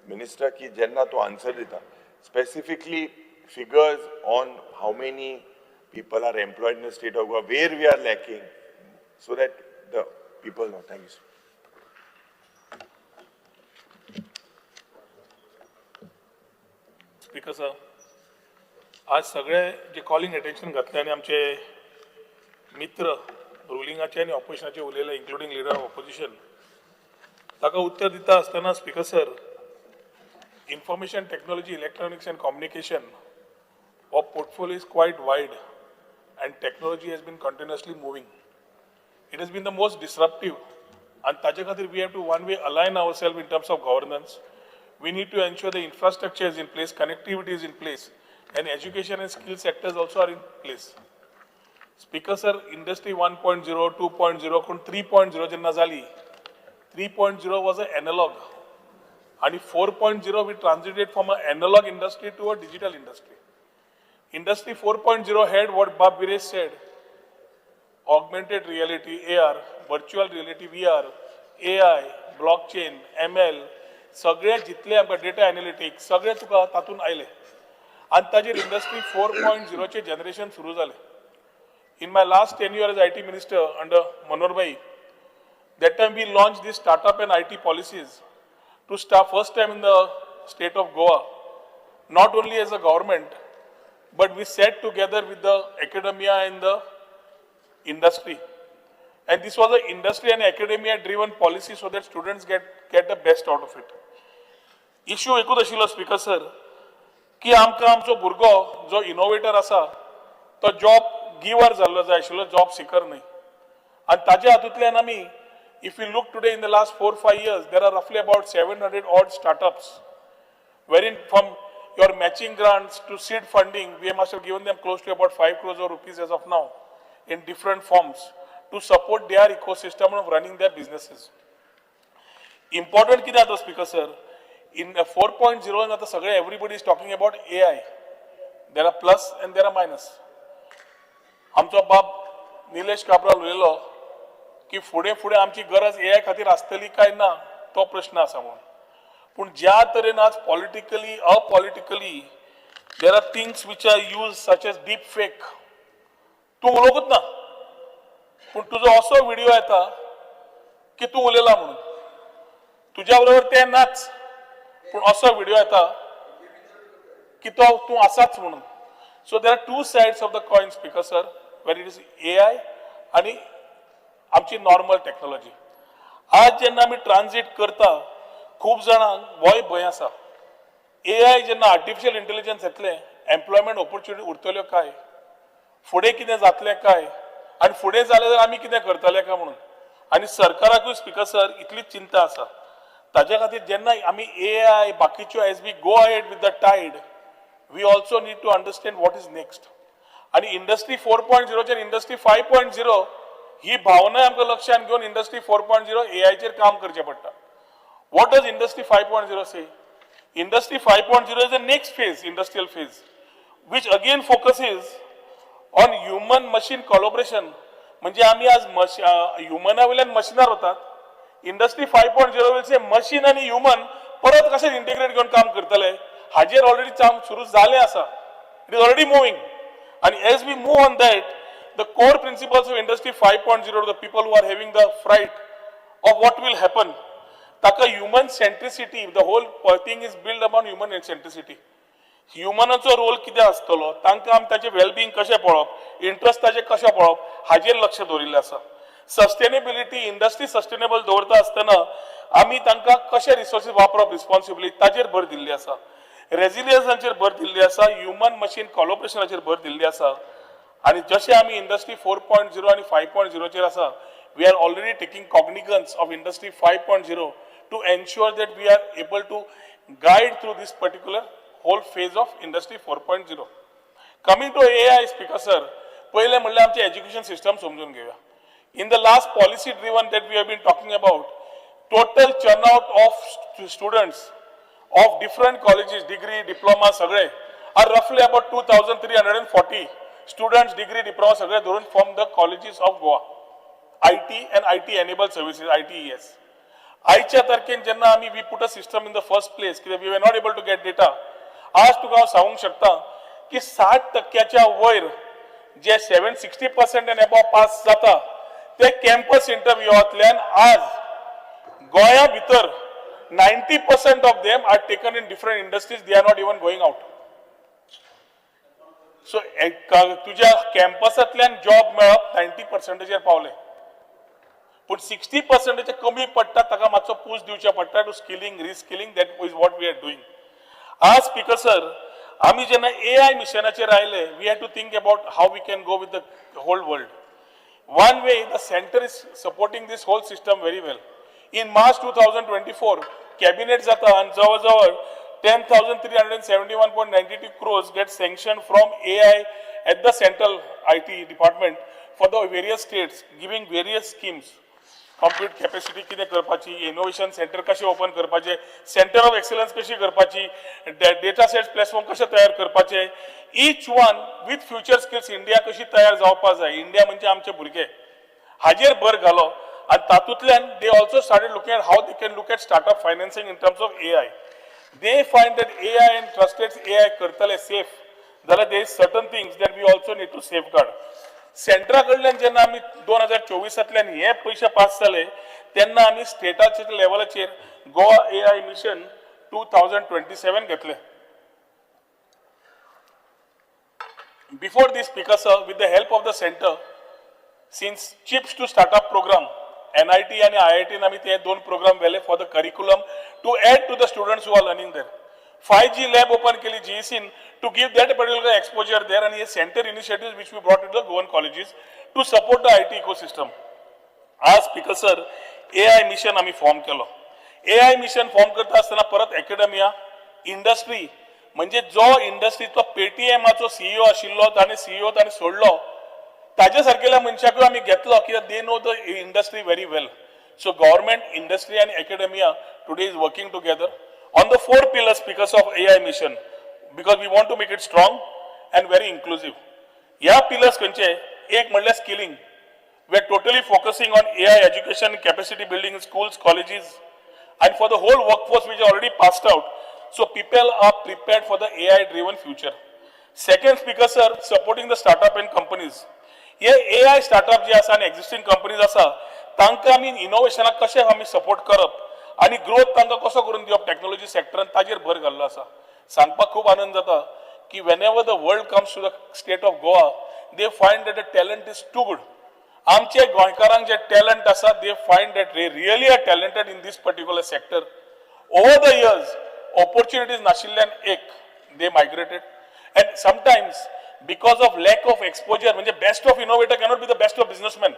minister ki jenna to answer dita. Specifically figures on how many people are employed in the state of Goa, where we are lacking, so that the people know. Thank you, sir. Speaker sir, आज सगळे जे calling attention घातले आनी आमचे मित्र रुलिंगाचे आनी ऑपोजिशनाचे उलयले, including leader of opposition, ताका उत्तर दिता आसतना speaker sir, information technology, electronics and communication हो portfolio is quite wide and technology has been continuously moving. It has been the most disruptive आनी ताजे खातीर we have to one way align our self in terms of governance. We need to ensure the infrastructure is in place, connectivity is in place, and education and skill sectors also are in place. Speaker sir, industry 1.0, 2.0, कोण 3.0 जेन्ना जाली, 3.0 was a analog, आणि 4.0 we transited from a analog industry to a digital industry. Industry 4.0 had what Bab Viresh said, augmented reality, AR, virtual reality, VR, AI, blockchain, ML, सगळे जितले आमकां data analytics सगळे तुका तातूंत आयले आनी ताजेर इंडस्ट्री 4.0 जनरेशन सुरू जालें. In my last 10 year as IT minister under Manohar Bhai, that time we launched this startup and IT policies to start first time in the state of Goa, not only as a government, but we sat together with the academia and the industry. And this was an industry and academia driven policy so that students get the best out of it. Issue एकूच आशिल्लो speaker sir, की आमकां आमचो भुरगो जो innovator आसा तो job giver जाल्लो जाय आशिल्लो, जॉब सिकर न्हय. आनी ताज्या हातूंतल्यान आमी if you look today, in the last 4-5 years there are roughly about 700 odd startups, wherein from your matching grants to seed funding, we must have given them close to about 5 crores of rupees as of now in different forms to support their ecosystem of running their businesses. Important कितें आतां speaker sir, in 4.0 आतां सगळे everybody is talking about AI. There are plus and there are minus. आमचो बाब निलेश काब्राल उलयलो की फुडें फुडें आमची गरज एआय खातीर आसतली काय ना, तो प्रश्न आसा म्हणून. पूण ज्या तरेन आज politically, apolitically, there are things which are used such as deep fake. तूं उलोवंकूच ना, पूण तुजो असो व्हिडिओ येता की तूं उलयला म्हणून. तुज्या बरोबर ते नाच, पूण असो व्हिडिओ येता की तो तूं आसाच म्हणून. So there are two sides of the coin, Speaker sir, where it is AI आनी आमची नॉर्मल टॅक्नोलॉजी. आज जेन्ना आमी ट्रान्जीट करता, खूब जाणांक होय भंय आसा, एआय जेन्ना आर्टिफिशियल इंटेलिजन्स येतलें, एम्प्लॉयमेंट ऑपॉर्च्युनिटी उरतल्यो काय, फुडें कितें जातलें काय, आनी फुडें जालें जाल्यार आमी कितें करतले काय म्हणून. आनी सरकाराकूय, स्पिकर सर, इतलीच चिंता आसा. ताज्या खातीर जेन्ना आमी एआय बाकीच्यो, as we go ahead with the tide, we also need to understand what is next. आनी इंडस्ट्री 4.0चेर, इंडस्ट्री 5.0 ही भावना आमकां लक्षात घेवन इंडस्ट्री 4.0 एआयचेर काम करचें पडटा. What does Industry 5.0 say? Industry 5.0 is the next phase, industrial phase, which again focuses on human machine collaboration. म्हणजे आम्ही आज ह्युमना वयल्यान मशिनार वतात. Industry 5.0 will say machine आनी ह्युमन परत कशें इंटिग्रेट घेवन काम करतले. हाजेर ऑलरेडी काम सुरू जालें आसा. It is already moving. आनी as we move on that, the core principles of Industry 5.0, the people who are having the fright of what will happen, ताका human centricity, the whole thing is build upon human centricity. ह्युमनाचो role कितें आसतलो, तांकां आमी ताचें wellbeing कशें पळोवप, interest ताचे कशें पळोवप, हाजेर लक्ष दवरिल्लें आसा. सस्टेनेबिलिटी, इंडस्ट्री सस्टेनेबल दवरता आसतना आमी तांकां कशे रिसोर्सीस वापरप रिस्पॉन्सिबली, ताचेर भर दिल्ली आसा. रेजिलियन्साचेर भर दिल्ली आसा. ह्युमन मशीन कॉलॉबरेशनाचेर भर दिल्ली आसा. आनी जशें आमी इंडस्ट्री 4.0 आनी 5.0चेर आसा, we are already taking cognizance of Industry 5.0 to ensure that we are able to guide through this particular whole phase of Industry 4.0. Coming to AI, Speaker sir, पयलें म्हणल्यार आमचें एज्युकेशन सिस्टम समजून घेवया. In the last policy driven that we have been talking about, total churn out of students of different colleges, degree, diploma सगळे, are roughly about 2340 students, degree, diploma सगळे धरून, from the colleges of Goa, IT and IT enabled services, ITES. आयच्या तारखेन जेन्ना आमी we put a system in the first place, कित्याक we were not able to get data, आज तुका हांव सांगूंक शकता की 60 टक्क्याच्या वयर जे 60% and above pass जाता, ते कॅम्पस इंटरव्युवांतल्यान आज गोंया भितर 90% of them are taken in different industries. They are not even going out. So तुज्या कॅम्पसांतल्यान जॉब मेळप 90 पर्संटाचेर पावले, पूण 60 पर्संटाचे कमी पडटा, ताका मातसो पूश दिवचे पडटा to skilling, reskilling. That is what we are doing. आज, स्पिकर सर, आमी जेन्ना एआय मिशनाचेर आयले, we have to think about how we can go with the whole world. One way, the center is supporting this whole system very well. In March 2024, cabinet जाता आणि जवळजवळ 10,371.92 crores get sanctioned from AI at the central IT department for the various states, giving various schemes. Compute capacity कितें करपाची, innovation centre कशें open करपाचे, centre of excellence कशी करपाची, data sets platform कशें तयार करपाचे, each one with future skills India कशी तयार जावपा जाय, इंडिया म्हणजे आमचे भुरगे, हाजेर भर घालो. आनी तातूंतल्यान they also started looking at how they can look at startup financing in terms of AI. They find that AI and trusted AI करतले सेफ जाल्यार there is certain things that we also need to safeguard. सेंट्रा कडल्यान जेन्ना आमी 2024तांतल्यान हे पयशे pass जाले, तेन्ना आमी स्टेटाच्या लेवलाचेर गोवा एआय मिशन 2027 घेतले. Before this, Speaker sir, with the help of the center, since Chips to Startup program, NIT आणि IIT आमी ते दोन प्रोग्राम व्हेले for the curriculum to add to the students who are learning there. 5G lab open केली GEC to give that particular exposure there, आणि हे center initiatives which we brought to the Goan colleges to support the IT ecosystem. आज, speaker sir, AI mission आमी form केलो. AI mission form करता आसतना परत academia, industry, म्हणजे जो इंडस्ट्रीचो पेटीएमाचो सीईओ आशिल्लो, ताणें सीईओ ताणें सोडलो, ताजे सारकेल्या मनशाकूय आमी घेतलो, कित्याक they know the industry very well. So government, industry आनी academia today is working together on the four pillars because of AI mission, because we want to make it strong and very inclusive. ह्या pillars खंयचे? एक म्हणल्यार skilling. We are totally focusing on AI education, capacity building in schools, colleges, and for the whole workforce which are already passed out. So people are prepared for the AI driven future. Second, Speaker sir, supporting the startup and companies. हे AI startup जे आसा आनी existing companies आसा तांकां आमी इनोवेशनाक कशें आमी support करप आनी ग्रोथ तांकां कसो करून दिवप टॅक्नोलॉजी सेक्टरान ताजेर भर घाल्लो आसा. सांगपाक खूब आनंद जाता की whenever the world comes to the state of Goa they find that the talent is too good. आमचे गोंयकारांक जे टॅलंट आसा they find that they really are talented in this particular sector. Over the years opportunities नाशिल्ल्यान एक they migrated and sometimes because of lack of exposure, म्हणजे best of innovator cannot be the best of businessman.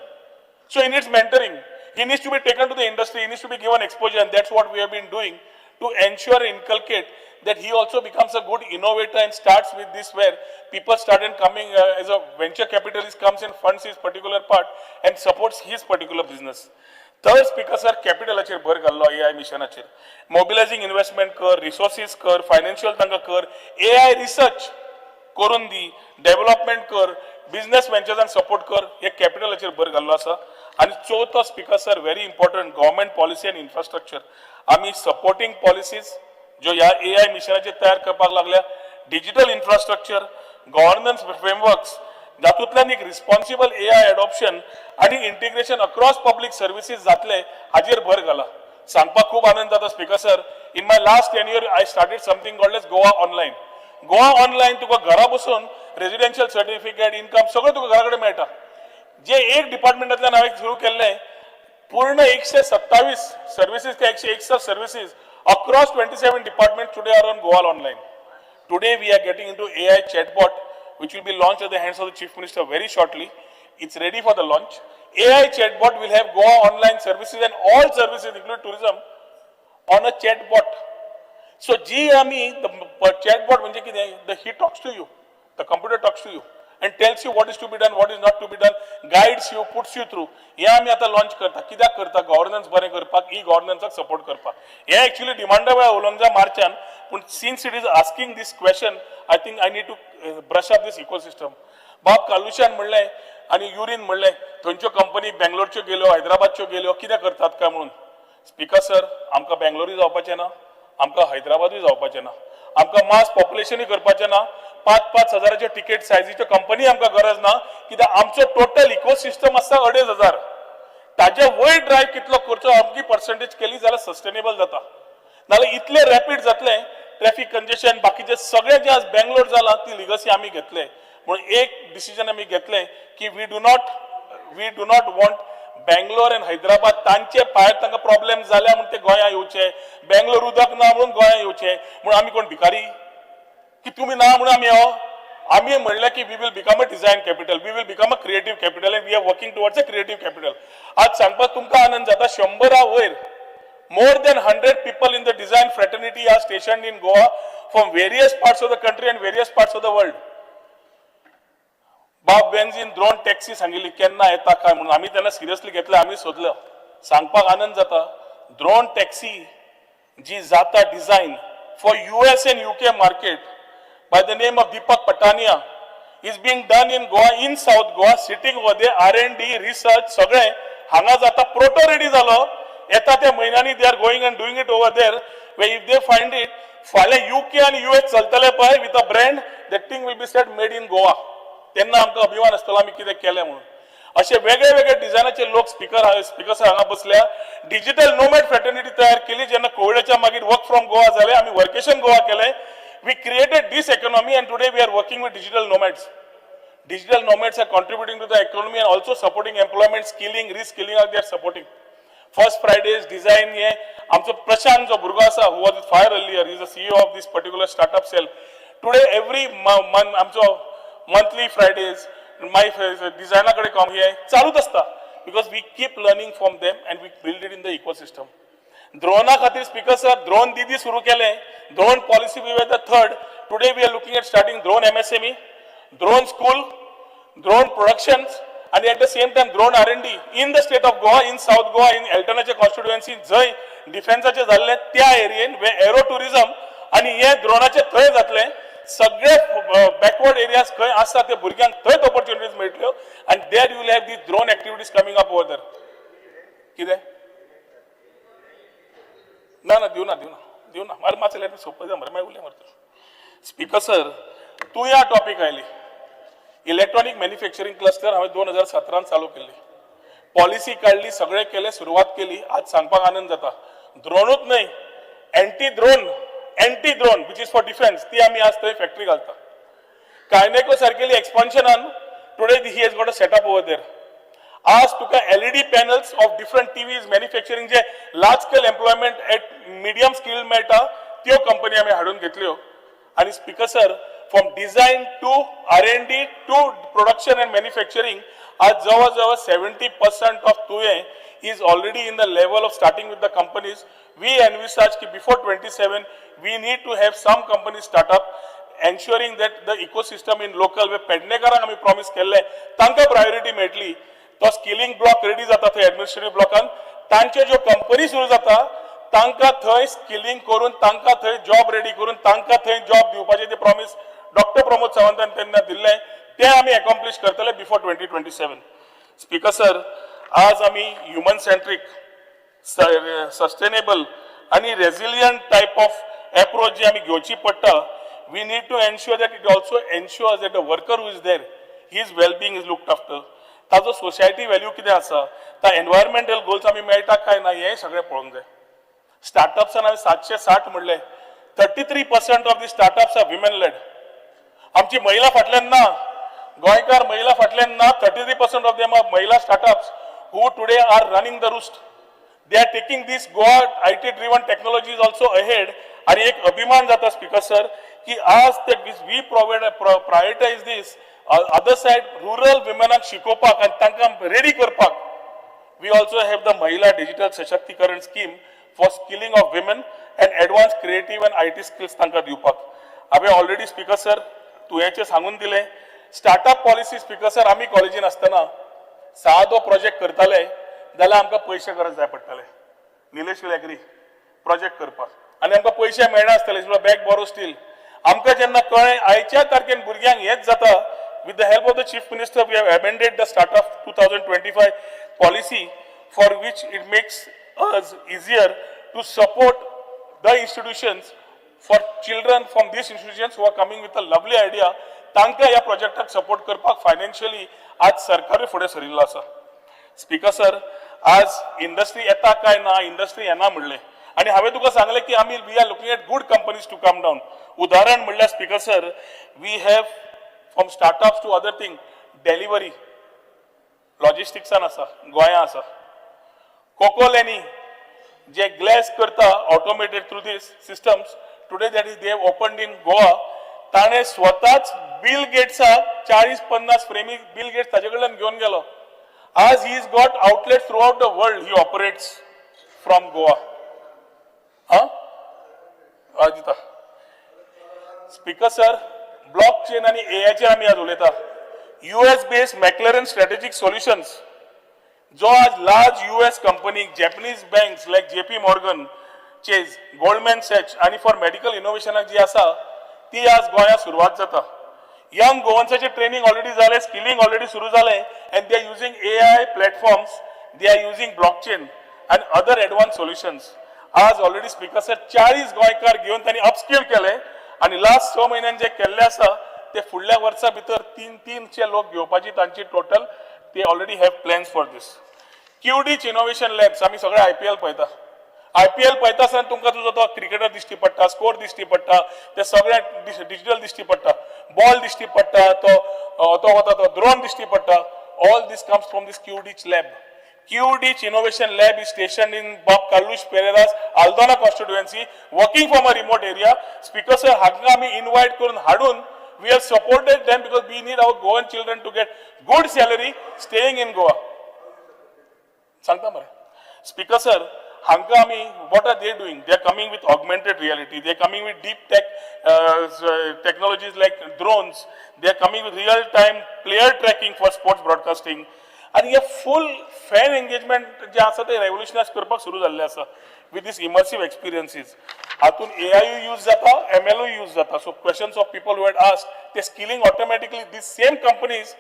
So he needs mentoring. He needs to be taken to the industry. He needs to be given exposure, and that's what we have been doing to ensure and inculcate that he also becomes a good innovator and starts with this where people started coming as a venture capitalist comes and funds his particular part and supports his particular business. Third, Speaker sir, कॅपिटलाचेर भर घाल्लो AI मिशनाचेर. Mobilising investment कर, resources कर, financial तांकां कर, AI research करून दी, development कर, business वेंचर्सान support कर, हे कॅपिटलाचेर भर घाल्लो आसा. आनी चवथो speaker sir, very important, government policy and infrastructure. आमी सपोर्टिंग पॉलिसीज ज्यो ह्या एआय मिशनाचेर तयार करपाक लागल्या, डिजिटल इन्फ्रास्ट्रक्चर, गव्हर्नन्स फ्रेमवर्क्स, जातूंतल्यान एक रिस्पॉन्सिबल एआय एडॉप्शन आनी इंटिग्रेशन अक्रॉस पब्लीक सर्विसीस जातले हाजेर भर घाला. सांगपाक खूब आनंद जाता speaker sir, in my last 10 year I started something called as Goa Online. Goa Online तुका घरा बसून रेजिडेन्शियल सर्टिफिकेट, इन्कम सगळें तुका घरा कडेन मेळटा. जे एक डिपार्टमेंटांतल्यान हांवें सुरू केल्लें, पूर्ण 127 सर्विसीस काय 161 services across 27 department today are on Goa Online. Today we are getting into AI chatbot, which will be launched at the hands of the Chief Minister very shortly. It's ready for the launch. AI chatbot will have Goa Online services and all services, including tourism, on a chatbot. So जी आमी the chatbot म्हणजे कितें, the he talks to you, the computer talks to you and tells you what is to be done, what is not to be done, guides you, puts you through. हे आमी आतां launch करता. कित्याक करता? Governance बरें करपाक, E गव्हर्नन्साक support करपाक. हे एक्चुअली डिमांडा वेळार उलोवंक जाय मार्चान, पूण since it is asking this question, I think I need to brush up this ecosystem. बाब कालुशान म्हणलें आनी युरीन म्हणलें, थंयच्यो कंपनी बेंगलोरच्यो गेल्यो, हैदराबादच्यो गेल्यो, कितें करतात काय म्हणून. स्पिकर सर, आमकां बेंगलोरूय जावपाचें ना, आमकां हैदराबादूय जावपाचें ना, आमकां मास पॉप्युलेशनूय करपाचें ना, 5-5 हजाराच्यो टिकेट सायजीच्यो कंपनी आमकां गरज ना. कित्याक आमचो टोटल इकोसिस्टम आसा 2500, ताजे वयर ड्रायव्ह कितलो करचो, अमकी पर्संटेज केली जाल्यार सस्टेनेबल जाता. नाल्यार इतले रॅपीड जातले, ट्रॅफिक कंजेशन बाकीचे सगळे जे आज बेंगलोर जाला ती लिगसी आमी घेतले. म्हणून एक डिसिजन आमी घेतले की we do not want Bangalore and Hyderabad. तांचे भायर तांकां प्रॉब्लेम जाल्या म्हूण ते गोंया येवचे, बेंगलोर उदक ना म्हणून गोंया येवचे म्हणून आमी कोण भिकारी की तुमी ना म्हणून आमी यो? आमी म्हणलें की we will become a design capital, we will become a creative capital, and we are working towards a creative capital. आज सांगपाक तुमकां आनंद जाता, 100 वयर, more than 100 people in the design fraternity are stationed in Goa from various parts of the country and various parts of the world. बाब benzene drone taxi सांगिल्ली केन्ना येता काय म्हणून, आमी तेन्ना सिरियसली घेतले, आमी सोदलं. सांगपाक आनंद जाता, ड्रोन टॅक्सी जी जाता design for US and UK market by the name of Deepak Patania is being done in Goa, in South Goa, sitting over there. R&D research सगळें हांगा जाता. प्रोटो रेडी जालो, येता त्या म्हयन्यांनी they are going and doing it over there. If they find it, फाल्यां UK आनी US चलतले पळय with a brand, that thing will be said made in Goa. तेन्ना आमकां अभिमान आसतलो आमी कितें केलें म्हणून. असे वेगळे वेगळे डिझायनाचे लोक स्पिकर हांगा बसल्या. डिजिटल नोमॅड फ्रेटर्निटी तयार केली. जेन्ना कोविडाच्या मागीर वर्क फ्रॉम गोवा जालें, आमी वर्केशन गोवा केलें. We created this economy and today we are working with digital nomads. Digital nomads are contributing to the economy and also supporting employment, skilling, reskilling are they are supporting. First Fridays design हे आमचो प्रशांत जो भुरगो आसा, who was fire earlier, is a CEO of this particular startup cell. Today every month आमचो monthly Faraday's माय डिझायना कडेन काम हे चालूच आसता, because we keep learning from them and we build it in the ecosystem. Drona खातीर स्पिकर सर, द्रोण दिदी सुरू केले. Drone policy, we were the third. Today we are looking at starting drone MSME, drone school, drone productions आणि at the same time drone R&D in the state of Goa, in South Goa, in एल्टनाचे constituency, जंय डिफेन्साचे जाल्ले त्या एरियेन वे arrow tourism आणि हे द्रोणाचे थंय जातले. सगळे बॅकवर्ड एरियाज खंय आसा ते भुरग्यांक थंयच ऑपॉर्च्युनिटीज मेळटल्यो आनी there you will have the drone activities coming up over there. कितें? ना ना, दिवना, दिवना, दिवना. अरे मातशें let सोपय मरे, मागीर उलय मरे. स्पिकर सर, तूं या टॉपीक आयली. इलेक्ट्रॉनीक मॅन्युफॅक्चरींग क्लस्टर हांवें 2017न चालू केल्ली. पॉलिसी काडली, सगळें केलें, सुरवात केली. आज सांगपाक आनंद जाता, ड्रोनूच न्हय, anti drone which is for defence, ती आमी आज थंय फॅक्टरी घालता. कायनेको सारकेली एक्सपान्शनान today he has got a setup over there. आज तुका LED panels of different TVs manufacturing, J large scale employment at medium skill मेळटा, त्यो कंपनी आमी हाडून घेतल्यो. आनी Speaker sir, from design to R&D to production and manufacturing, आज जवळ जवळ 70% of Tuem is already in the level of starting with the companies. We envisage की before 27 we need to have some companies start up, ensuring that the ecosystem in local way पेडणेकारांक आमी promise केल्लें, तांकां priority मेळटली. तो skilling block ready जाता थंय administrative ब्लॉकान. तांच्यो ज्यो कंपनी सुरू जाता, तांकां थंय स्किलिंग करून, तांकां थंय जॉब रेडी करून, तांकां थंय जॉब दिवपाचें ते प्रॉमिस डॉक्टर प्रमोद सावंतान तेन्ना दिल्लें, तें आमी एकॉम्प्लिश करतले before 2027. Speaker sir, आज आमी ह्युमन सेंट्रीक, सस्टेनेबल आनी रेझिलियंट टायप ऑफ एप्रोच जी आमी घेवची पडटा, we need to ensure that it also ensures that the worker who is there, his well-being is looked after. ताजो सोसायटी व्हॅल्यू कितें आसा, ता एनवायरमेंटल गोल्स आमी मेळटा काय ना, हें सगळें पळोवंक जाय. स्टार्टअप्सान हांवें 760 म्हणलें, 33% of the startups are women led. आमची महिला फाटल्यान ना, गोंयकार महिला फाटल्यान ना. 33% of them are महिला startups who today are running the roost. They are taking this Goa IT driven technologies also ahead. आणि एक अभिमान जाता स्पीकर सर की आज ते we provide prioritize this other side, rural विमेनाक शिकोवपाक आनी तांकां रेडी करपाक we also have the Mahila Digital Sashaktikaran scheme for skilling of women and advanced creative and IT skills तांकां दिवपाक. हांवें ऑलरेडी स्पीकर सर तुयेंचें सांगून दिलें. स्टार्टअप पॉलिसी, स्पीकर सर, आमी कॉलेजीन आसतना सादो प्रोजेक्ट करताले जाल्यार आमकां पयशे गरज जाय पडटाले. निलेश will agree, project करपाक आनी आमकां पयशे मेळनासतले, बॅग बोरो स्टील. आमकां जेन्ना कळ्ळें आयच्या तारखेन भुरग्यांक हेच जाता, with the help of the Chief Minister we have amended the Startup 2025 policy, for which it makes us easier to support the institutions for children from these institutions who are coming with a lovely idea. तांकां ह्या प्रोजेक्टाक support करपाक financially आज सरकारूय फुडें सरिल्लो आसा. Speaker sir, आज industry येता काय ना, इंडस्ट्री येना म्हणलें आनी हांवें तुका सांगलें की आमी we are looking at good companies to come down. उदाहरण म्हणल्यार, Speaker sir, we have from startups to other thing, Delhivery लॉजिस्टिक्सान आसा, गोंया आसा. कोकोलेनी जे ग्लॅस करता automated through this systems, today that is they opened in Goa. ताणें स्वताच बिल गेट्साक 40-50 फ्रेमी बिल गेट्स ताजे कडल्यान घेवन गेलो. आज he is got outlet throughout the world. He operates from Goa. हा हय दिता. स्पीकर सर, ब्लॉक चेन आनी एआयचेर आमी आज उलयता. US based McLaren Strategic Solutions, जो आज large US company, Japanese banks like JP Morgan Chase, Goldman Sachs आनी फॉर मेडिकल इनोव्हेशनाक जी आसा, ती आज गोंयांत सुरवात जाता. यंग गोवन्साचे ट्रेनिंग ऑलरेडी जालें, स्किलिंग ऑलरेडी सुरू जालें, and they are using AI platforms, they are using blockchain and other advance solutions. आज ऑलरेडी स्पीकर सर, 40 गोंयकार घेवन तांणी अपस्किल केले आनी लास्ट 6 म्हयन्यान जे केल्ले आसा, ते फुडल्या वर्सा भितर तीन तीनशे लोक घेवपाची तांची टोटल, ते already have plans for this. Quidich Innovation Labs, आमी सगळे आयपीएल पळयता. आयपीएल पळयता आसतना तुमकां तुजो तो क्रिकेटर दिश्टी पडटा, स्कोर दिश्टी पडटा, ते सगळे डिजिटल दिश्टी पडटा, बॉल दिश्टी पडटा, तो वता तो ड्रोन दिश्टी पडटा. All this comes from this Quidich lab. Quidich Innovation Lab is stationed in Bob Carlos Pereira's Aldona constituency, working from a remote area. Speaker sir, हांगा आमी invite करून हाडून we have supported them because we need our Goan children to get good salary staying in Goa. सांगता मरे. Speaker sir, हांकां आमी, what are they doing? They are coming with augmented reality, they are coming with deep tech technologies like drones, they are coming with real time player tracking for sports broadcasting. आनी हे फूल fan engagement जे आसा ते रेव्होल्युशनायज करपाक सुरू जाल्लें आसा with these immersive experiences. हातून AI use जाता, एम एलूय यूज जाता. So questions of people who had ask, ते skilling automatically, these same companies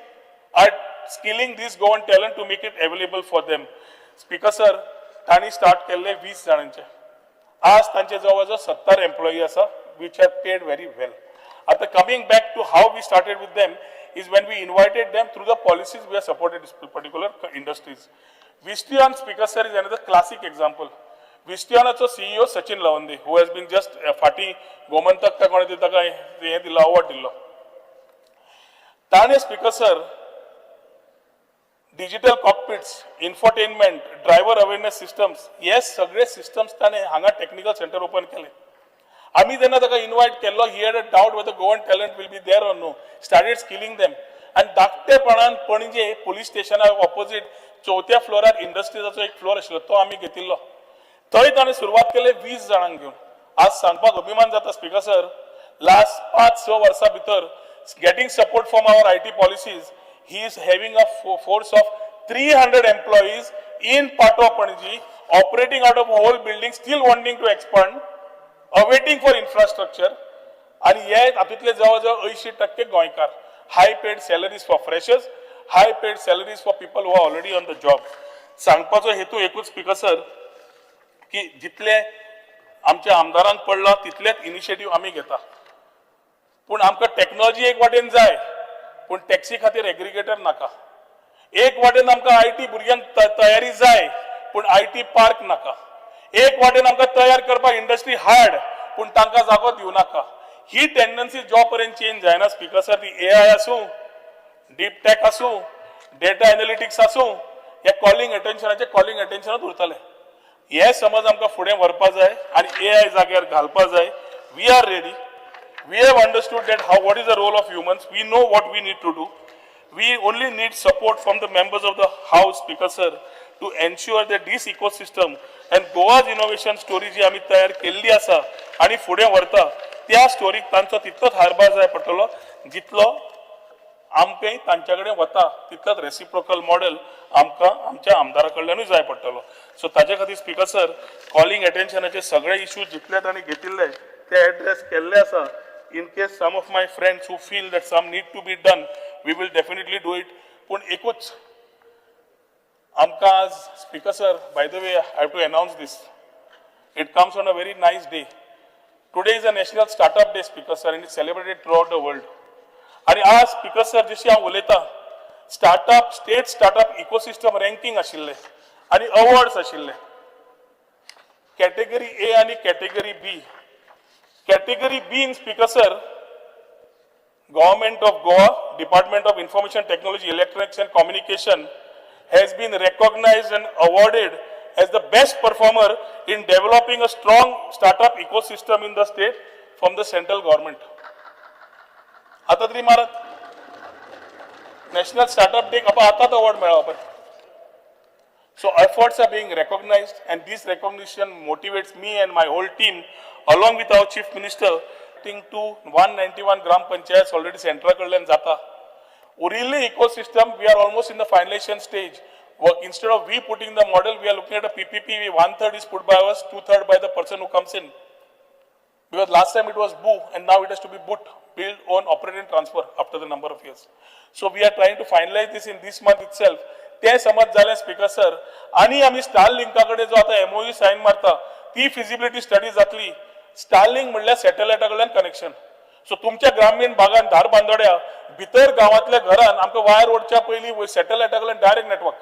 are skilling this Goan talent to make it available for them. Speaker sir, तांणी start केल्ले 20 जाणांचे, आज तांचे जवळ जवळ 70 एम्प्लॉई आसा, which are paid very well. आता coming back to how we started with them. is when we invited them through the policies we have supported this particular industries. Visteon, Speaker sir, is another classic example. विस्टियॉनाचो CEO Sachin Lawande, who has been just फाटीं गोमंतक का कोणें ताका हें दिल्लो, award दिल्लो. ताणें Speaker sir digital cockpits, infotainment, driver awareness systems हे सगळे सिस्टम्स ताणें हांगा टॅक्निकल सेंटर ओपन केले. आमी जेन्ना ताका इनवायट केल्लो, he had a doubt whether Goan talent will be there or no. Started skilling them आनी धाकटेपणान पणजे पुलीस स्टेशना ऑपोजीट चवथ्या फ्लोरार इंडस्ट्रीजाचो एक फ्लोर आशिल्लो, तो आमी घेतिल्लो. थंय ताणें सुरवात केली 20 जाणांक घेवन. आज सांगपाक अभिमान जाता स्पीकर सर, लास्ट 5-6 वर्सां भितर getting support from our IT policies, he is having a force of 300 employees in Patwa Panaji, operating out of whole building, still wanting to expand, awaiting for infrastructure. आणि हे हातूंतले जवळ जवळ 80% गोंयकार. High paid salaries for freshers, high paid salaries for people who are already on the job. सांगपाचो हेतू एकूच speaker sir, की जितले आमच्या आमदारांक पडला तितलेच इनिशिएटीव आमी घेता, पूण आमकां टॅक्नॉलॉजी एक वाटेन जाय, पूण टॅक्सी खातीर एग्रिगेटर नाका. एक वाटेन आमकां I T भुरग्यांक तयारी जाय, पूण I T park नाका. एक वाटेन आमकां तयार करपाक इंडस्ट्री हाड, पूण तांकां जागो दिवं नाका. ही टेंडन्सी जो पर्यंत चेंज जायना स्पीकर सर, ती ए आय आसूं, डीप टॅक आसूं, डेटा एनालिटिक्स आसूं, हे कॉलिंग अटेन्शनाचे कॉलिंग अटेन्शनात उरतले. हे समज आमकां फुडें व्हरपा जाय आनी ए आय जाग्यार घालपा जाय. We are ready. We have understood that how what is the role of humans. We know what we need to do. We only need support from the members of the house, Speaker sir, to ensure that this ecosystem and Goa's innovation story जी आमी तयार केल्ली आसा आनी फुडें व्हरता, त्या स्टोरीक तांचो तितलोच हातभार जाय पडटलो जितलो आमकांय तांच्या कडेन वता, तितलोच रेसिप्रोकल मॉडेल आमकां आमच्या आमदारा कडल्यानूय जाय पडटलो. सो ताजे खातीर स्पीकर सर, कॉलिंग अटेन्शनाचे सगळे इश्यू जितले तांणी घेतिल्ले ते एड्रेस केल्ले आसा. In case some of my friends who feel that some need to be done, we will definitely do it. पूण एकूच आमकां आज, Speaker sir, by the way, I have to announce this. It comes on a very nice day. Today is a National Startup Day, Speaker sir, and it's celebrated throughout the world. आणि आज speaker sir, जशी हांव उलयतां, startup state startup ecosystem ranking आशिल्ले आनी awards आशिल्ले, category ए आनी category B. Category B in, Speaker sir, Government of Goa, Department of Information Technology, Electronics and Communication has been recognized and awarded as the best performer in developing a strong startup ecosystem in the state from the central government. आता तरी मारत national startup day आपण आतांच award मेळ्ळो आपण. So efforts are being recognized, and this recognition motivates me and my whole team along with our Chief Minister to 191 gram panchayats already सेंट्रा कडल्यान जाता. उरिल्ली ecosystem, we are almost in the finalization stage. Work, instead of we putting the model, we are looking at a PPP. One third is put by us, two third by the person who comes in. Because last time it was BOO and now it has to be BOOT, build, own, operate and transfer after the number of years. So we are trying to finalize this in this month itself. ते समज जालें speaker sir, आनी आमी star लिंका कडेन जो आतां MOU sign मारता, ती फिजिबिलिटी स्टडी जातली. स्टार लिंक म्हणल्यार सॅटेलायटा कडल्यान कनेक्शन. सो तुमच्या ग्रामीण भागान, धारबांदोड्या भितर गांवांतल्या घरान आमकां वायर ओडच्या पयलीं सॅटेलायटा कडल्यान डायरेक्ट नेटवर्क.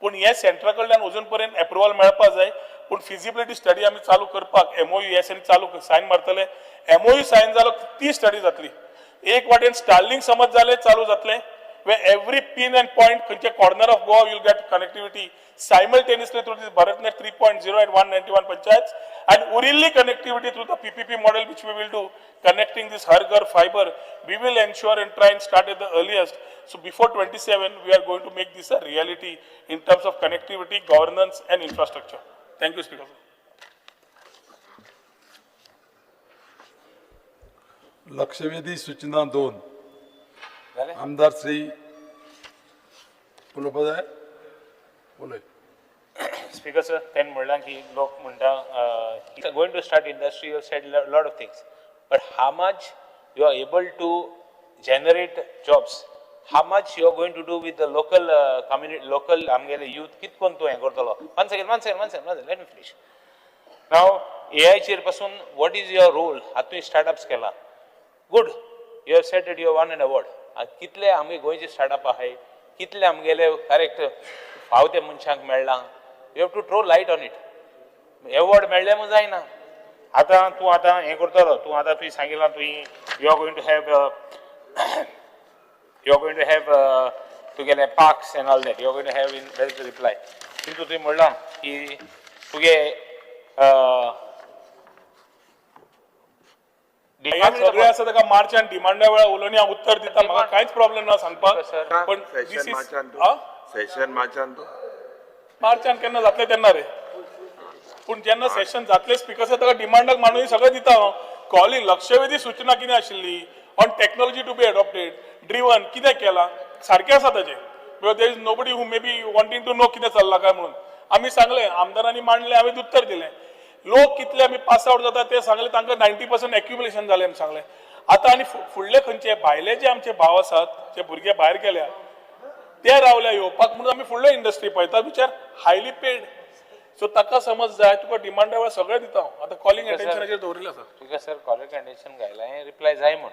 पूण हे सेंटरा कडल्यान अजून पर्यंत एप्रुवल मेळपा जाय, पूण फिजिबिलिटी स्टडी आमी चालू करपाक एमओयू एस चालू सायन मारतले. एमओयू सायन जालो, ती स्टडी जातली. एक वाटेन स्टारलिंक समज जालें, चालू जातलें, where every pin and point खंयच्या corner of Goa you'll get connectivity simultaneously through this BharatNet 3.0 at 191 panchayats and उरिल्ली connectivity through the PPP model, which we will do, connecting this Har Ghar fiber. We will ensure and try and start at the earliest. So before 27 we are going to make this a reality in terms of connectivity, governance and infrastructure. Thank you, Speaker sir. लक्षवेधी सूचना 2. आमदार श्री उलोवपा जाय, उलय. Speaker sir, तेणें म्हणलां की लोक म्हणटा, going to start industry, you said lot of things, but how much you are able to generate jobs, how much you are going to do with the local community, local आमगेले youth, कित कोन तूं हें करतलो? One second, one second, one second, one second, let me finish. Now एआयचेर पासून what is your role? आतां तुवें startups केला, good, you have said that you have won an award. कितले आमगे गोंयचे स्टार्टअप आहाय, कितले आमगेले करेक्ट फाव ते मनशांक मेळ्ळां. You have to throw light on it. Award मेळ्ळे म्हूण जायना. आतां तूं आतां हें करतलो, तूं आतां तुवें सांगिलां, तुवें you are going to have you are going to have तुगेले parks and all that you are going to have in very reply. किंतु तुवें म्हणलां की तुगे सगळे आसा ताका मार्चान डिमांडा वेळार उलोवणी हांव उत्तर दिता, म्हाका कांयच प्रॉब्लेम ना सांगपाक. पण सेशन मार्चान, सेशन मार्चान तूं मार्चान केन्ना जातलें तेन्ना रे, पूण जेन्ना सेशन जातलें स्पिकर सर ताका डिमांडाक मांडून सगळें दिता हांव. कॉलिंग लक्षवेधी सूचना कितें आशिल्ली on technology to be adopted driven कितें केलां सारकें आसा ताजें, because there is nobody who may be wanting to know कितें चल्लां काय म्हणून. आमी सांगलें, आमदारांनी मांडलें, हांवें उत्तर दिलें. लोक कितले आमी पास आवट जाता ते सांगले, तांकां 90% एक्युमुलेशन जालें म्हूण सांगलें. आतां आनी फुडले खंयचे भायले जे आमचे भाव आसात, जे भुरगे भायर गेल्या ते रावल्या येवपाक म्हणून आमी फुडले इंडस्ट्री पळयता which are highly paid. So ताका समज जाय तुका डिमांडा वेळार सगळें दिता हांव. आतां कॉलिंग अटेन्शनाचेर दवरिल्लें आसा. तुका सर कॉलिंग अटेन्शन घायला रिप्लाय जाय म्हूण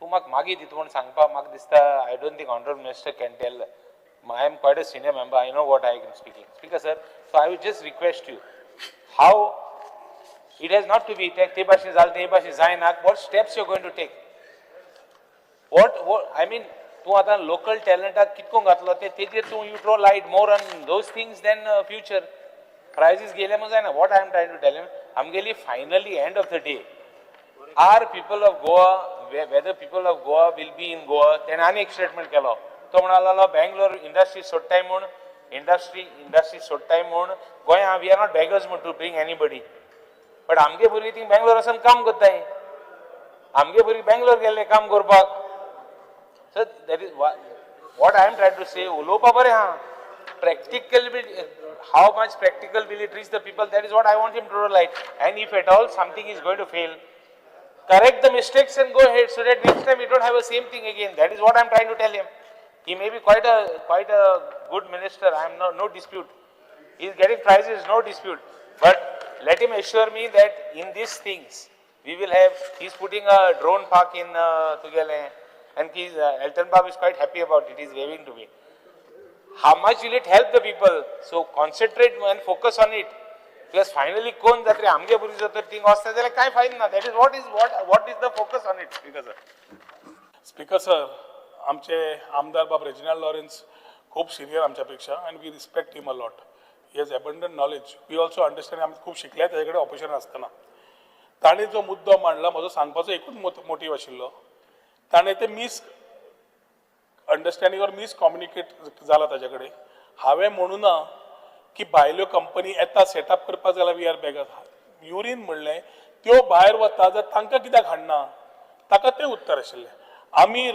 तूं म्हाका मागीर दिता म्हूण सांगपाक म्हाका दिसता. I don't think honourable minister can tell. I am quite a senior member, I know what I am speaking. Speaker sir, so I will just request you how it has not to be ते भाशेन जालें ते भाशेन जायना. What steps you going to take? What I mean तूं आतां local टॅलंटाक कितको घातलो ते तेजेर तूं you throw light more on those things than future prizes गेले म्हूण जायना. What I am trying to tell him, आमगेली finally end of the day are people of Goa, whether people of Goa will be in Goa. तेणें आनी एक statement केलो, तो म्हणालो बेंगलोर इंडस्ट्री सोडटाय म्हूण, इंडस्ट्री सोडटाय म्हूण गोंया we are not beggars म्हूण टू ब्रिंग एनीबडी. बट आमगे भुरगीं थिंग बेंगलोर वचून काम करताय, आमगे भुरगीं बेंगलोर गेल्ले काम करपाक. So that is what I am trying to say. उलोवपा बरें आहा, practical how much practical will it reach the people, that is what I want him to light. And if at all something is going to fail, correct the mistakes and go ahead so that next time we don't have the same thing again. That is what I am trying to tell him. He may be quite a good minister, I am no dispute. He is getting prizes, no dispute. But let him assure me that in these things we will have, he is putting a drone park in Tugele, and he is, Elton Bab is quite happy about it, he is waving to me. How much will it help the people? So concentrate and focus on it. Because finally कोण जातले आमगे भुरगीं जर तर thing वचता जाल्यार कांय फायदो ना. That is what is the focus on it. Speaker sir. Speaker sir, आमचे आमदार बाब रेजिनाल्ड लॉरेन्स खूब सिनियर आमच्या पेक्षा and we respect him a lot. He has abundant knowledge. We also understand, आमी खूब शिकले ताजे कडेन ऑपोजिशन आसतना. ताणें जो मुद्दो मांडला, म्हजो सांगपाचो एकूच मोटीव आशिल्लो, ताणें ते मीस अंडरस्टँडींग ऑर मिसकम्युनिकेट जाला ताजे कडेन. हांवें म्हणूं ना की भायल्यो कंपनी येता सेटअप करपाक जाल्यार we are beggars. Urine म्हणलें त्यो भायर वता जाल्यार तांकां कित्याक हाडना, ताका तें उत्तर आशिल्लें. आमी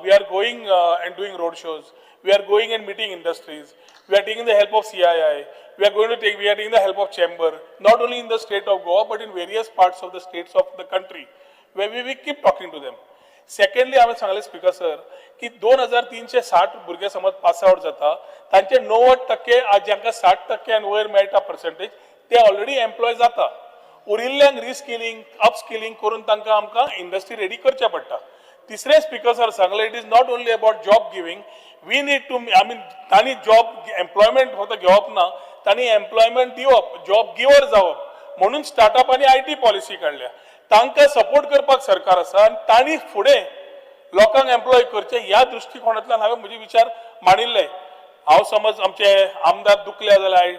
we are going and doing road shows, we are going and meeting industries, we are taking the help of CII, we are going to take, we are taking the help of chamber, not only in the state of Goa but in various parts of the states of the country where we keep talking to them. Secondly, हांवें सांगलें speaker sir की 2360 भुरगे समज pass out जाता, तांचे 90% आज जांकां 60% आनी वयर मेळटा पर्संटेज ते ऑलरेडी एम्प्लॉय जाता. उरिल्ल्यांक रिस्किलिंग अपस्किलिंग करून तांकां आमकां इंडस्ट्री रेडी करचें पडटा. तिसरें स्पिकर सर सांगलें, it is not only about job giving, we need to, I mean तांणी जॉब एम्प्लॉयमेंट फक्त घेवप ना, तांणी एम्प्लॉयमेंट दिवप, जॉब गिवर जावप म्हणून स्टार्टअप आनी I T policy काडल्या. तांकां सपोर्ट करपाक सरकार आसा आनी तांणी फुडें लोकांक एम्प्लॉय करचें ह्या दृश्टिकोणांतल्यान हांवें म्हजे विचार मांडिल्ले. हांव समज आमचे आमदार दुखले जाल्यार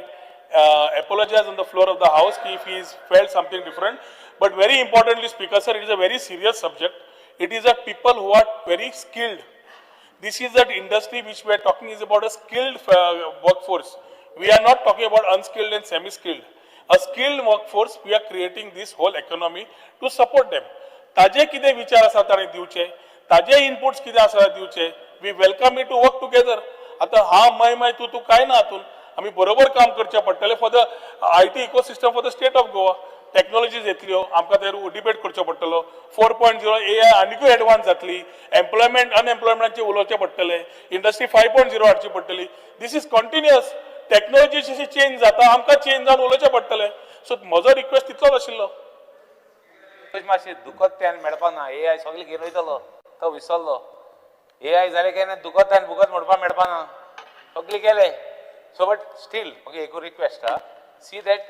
I apologise on the floor of the house की if he is felt something different. But very importantly speaker sir, it is a very serious subject. It is a people who are very skilled. This is that industry which we are talking is about a skilled workforce. We are not talking about unskilled and semi-skilled. A skilled workforce, we are creating this whole economy to support them. ताजे कितें विचार आसा ताणें दिवचे, ताजे inputs कितें आसा दिवचे, we welcome you to work together. आतां हा मय मय तूं तूं कांय ना, हातून आमी बरोबर काम करचें पडटलें for the IT ecosystem for the state of Goa. Technologies येतल्यो, आमकां तेर डिबेट करचो पडटलो. 4.0 AI आनिकूय एडवान्स जातली, एम्प्लॉयमेंट अनएम्प्लॉयमेंटाचेर उलोवचें पडटलें, इंडस्ट्री 5.0 हाडची पडटली. This is continuous. Technology जशी चेंज जाता आमकां चेंज जावन उलोवचें पडटलें. सो म्हजो रिक्वेस्ट तितलोच आशिल्लो. मातशें दुखत तें आनी मेळपाक ना. ए I सगळें घेवन वयतलो, तो विसरलो. एआय जालें काय ना दुकत आनी बुकत म्हणपाक मेळपा ना, सगळें गेलें. सो बट स्टील म्हाका एक रिक्वेस्ट आहा, see that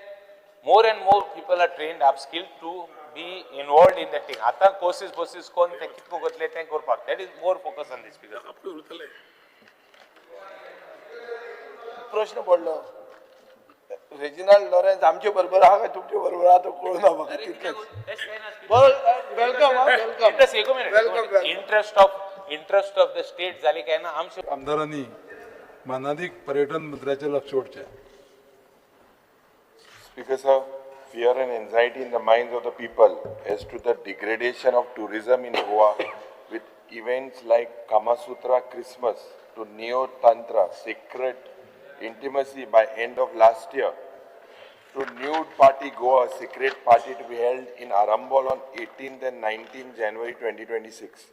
more and more people are trained, upskilled to be involved in that thing. आतां कोर्सीस बोर्सीस कोन्न तें कितको करतले तें करपाक, that is more focus on this. Because प्रश्न पडलो, रेजिनाल्ड लॉरेन्स आमचे बरोबर आहा काय तुमचे बरोबर आहा तो कळूना म्हाका तितलेंच. बरो, welcome welcome. एक minute, interest of the state जाली काय ना आमचे आमदारांनी मानादीक पर्यटन मंत्र्याचें लक्ष ओडचें. Speaker sir, fear and anxiety in the minds of the people as to the degradation of tourism in Goa with events like Kamasutra Christmas to Neo Tantra, Sacred Intimacy by end of last year, to Nude Party Goa, secret party to be held in Arambol on 18th and 19th January 2026.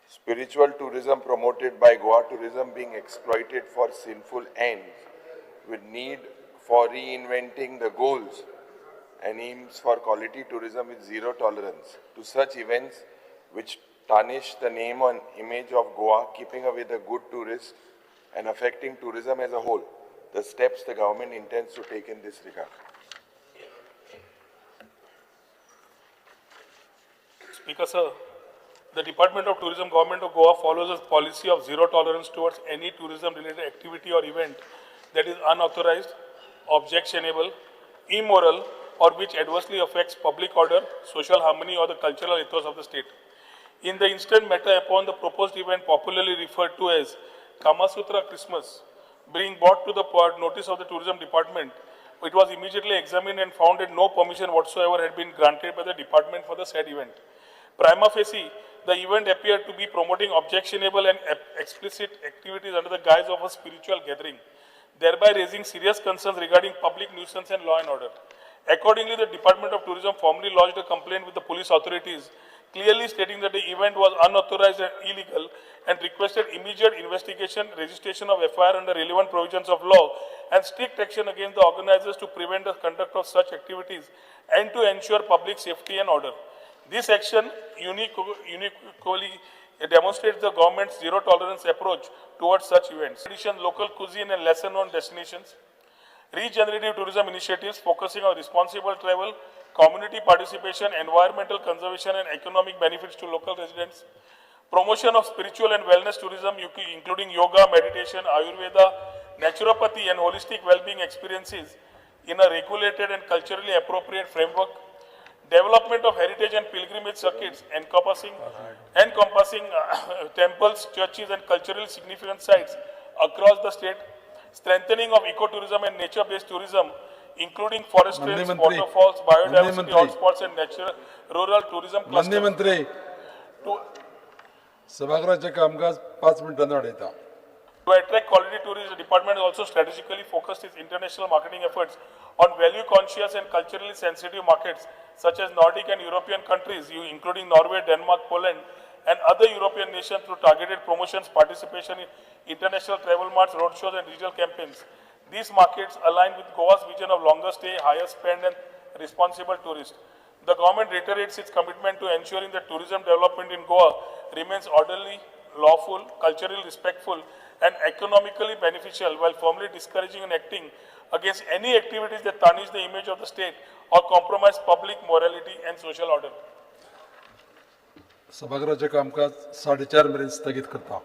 Spiritual tourism promoted by Goa Tourism being exploited for sinful ends, with need for reinventing the goals and aims for quality tourism with zero tolerance to such events which tarnish the name and image of Goa, keeping away the good tourists and affecting tourism as a whole. The steps the government intends to take in this regard. Speaker sir, the Department of Tourism, Government of Goa follows a policy of zero tolerance towards any tourism-related activity or event that is unauthorized, objectionable, immoral, or which adversely affects public order, social harmony, or the cultural ethos of the state. In the instant matter upon the proposed event popularly referred to as Kamasutra Christmas being brought to the notice of the Tourism Department, it was immediately examined and found that no permission whatsoever had been granted by the department for the said event. Prima facie, the event appeared to be promoting objectionable and explicit activities under the guise of a spiritual gathering, thereby raising serious concerns regarding public nuisance and law and order. Accordingly, the Department of Tourism formally lodged a complaint with the police authorities, clearly stating that the event was unauthorized and illegal, and requested immediate investigation, registration of FIR under relevant provisions of law, and strict action against the organizers to prevent the conduct of such activities and to ensure public safety and order. This action uniquely demonstrates the government's zero tolerance approach towards such events. In addition, local cuisine and lesser known destinations, regenerative tourism initiatives focusing on responsible travel, community participation, environmental conservation, and economic benefits to local residents, promotion of spiritual and wellness tourism, including yoga, meditation, Ayurveda, naturopathy, and holistic well-being experiences in a regulated and culturally appropriate framework, development of heritage and pilgrimage circuits encompassing temples, churches, and culturally significant sites across the state, strengthening of ecotourism and nature-based tourism, including forest trails, waterfalls, biodiversity hotspots, and natural rural tourism clusters. मंत्री, सभागृहाचे कामकाज 5 मिनिटांनी वाडयता. To attract quality tourists, the department has also strategically focused its international marketing efforts on value-conscious and culturally sensitive markets such as Nordic and European countries, including Norway, Denmark, Poland, and other European nations through targeted promotions, participation in international travel marts, roadshows, and digital campaigns. These markets align with Goa's vision of longer stay, higher spend, and responsible tourists. The government reiterates its commitment to ensuring that tourism development in Goa remains orderly, lawful, culturally respectful, and economically beneficial, while firmly discouraging and acting against any activities that tarnish the image of the state or compromise public morality and social order. सभागृहाचे कामकाज 4:30 मेरेन स्थगीत करता.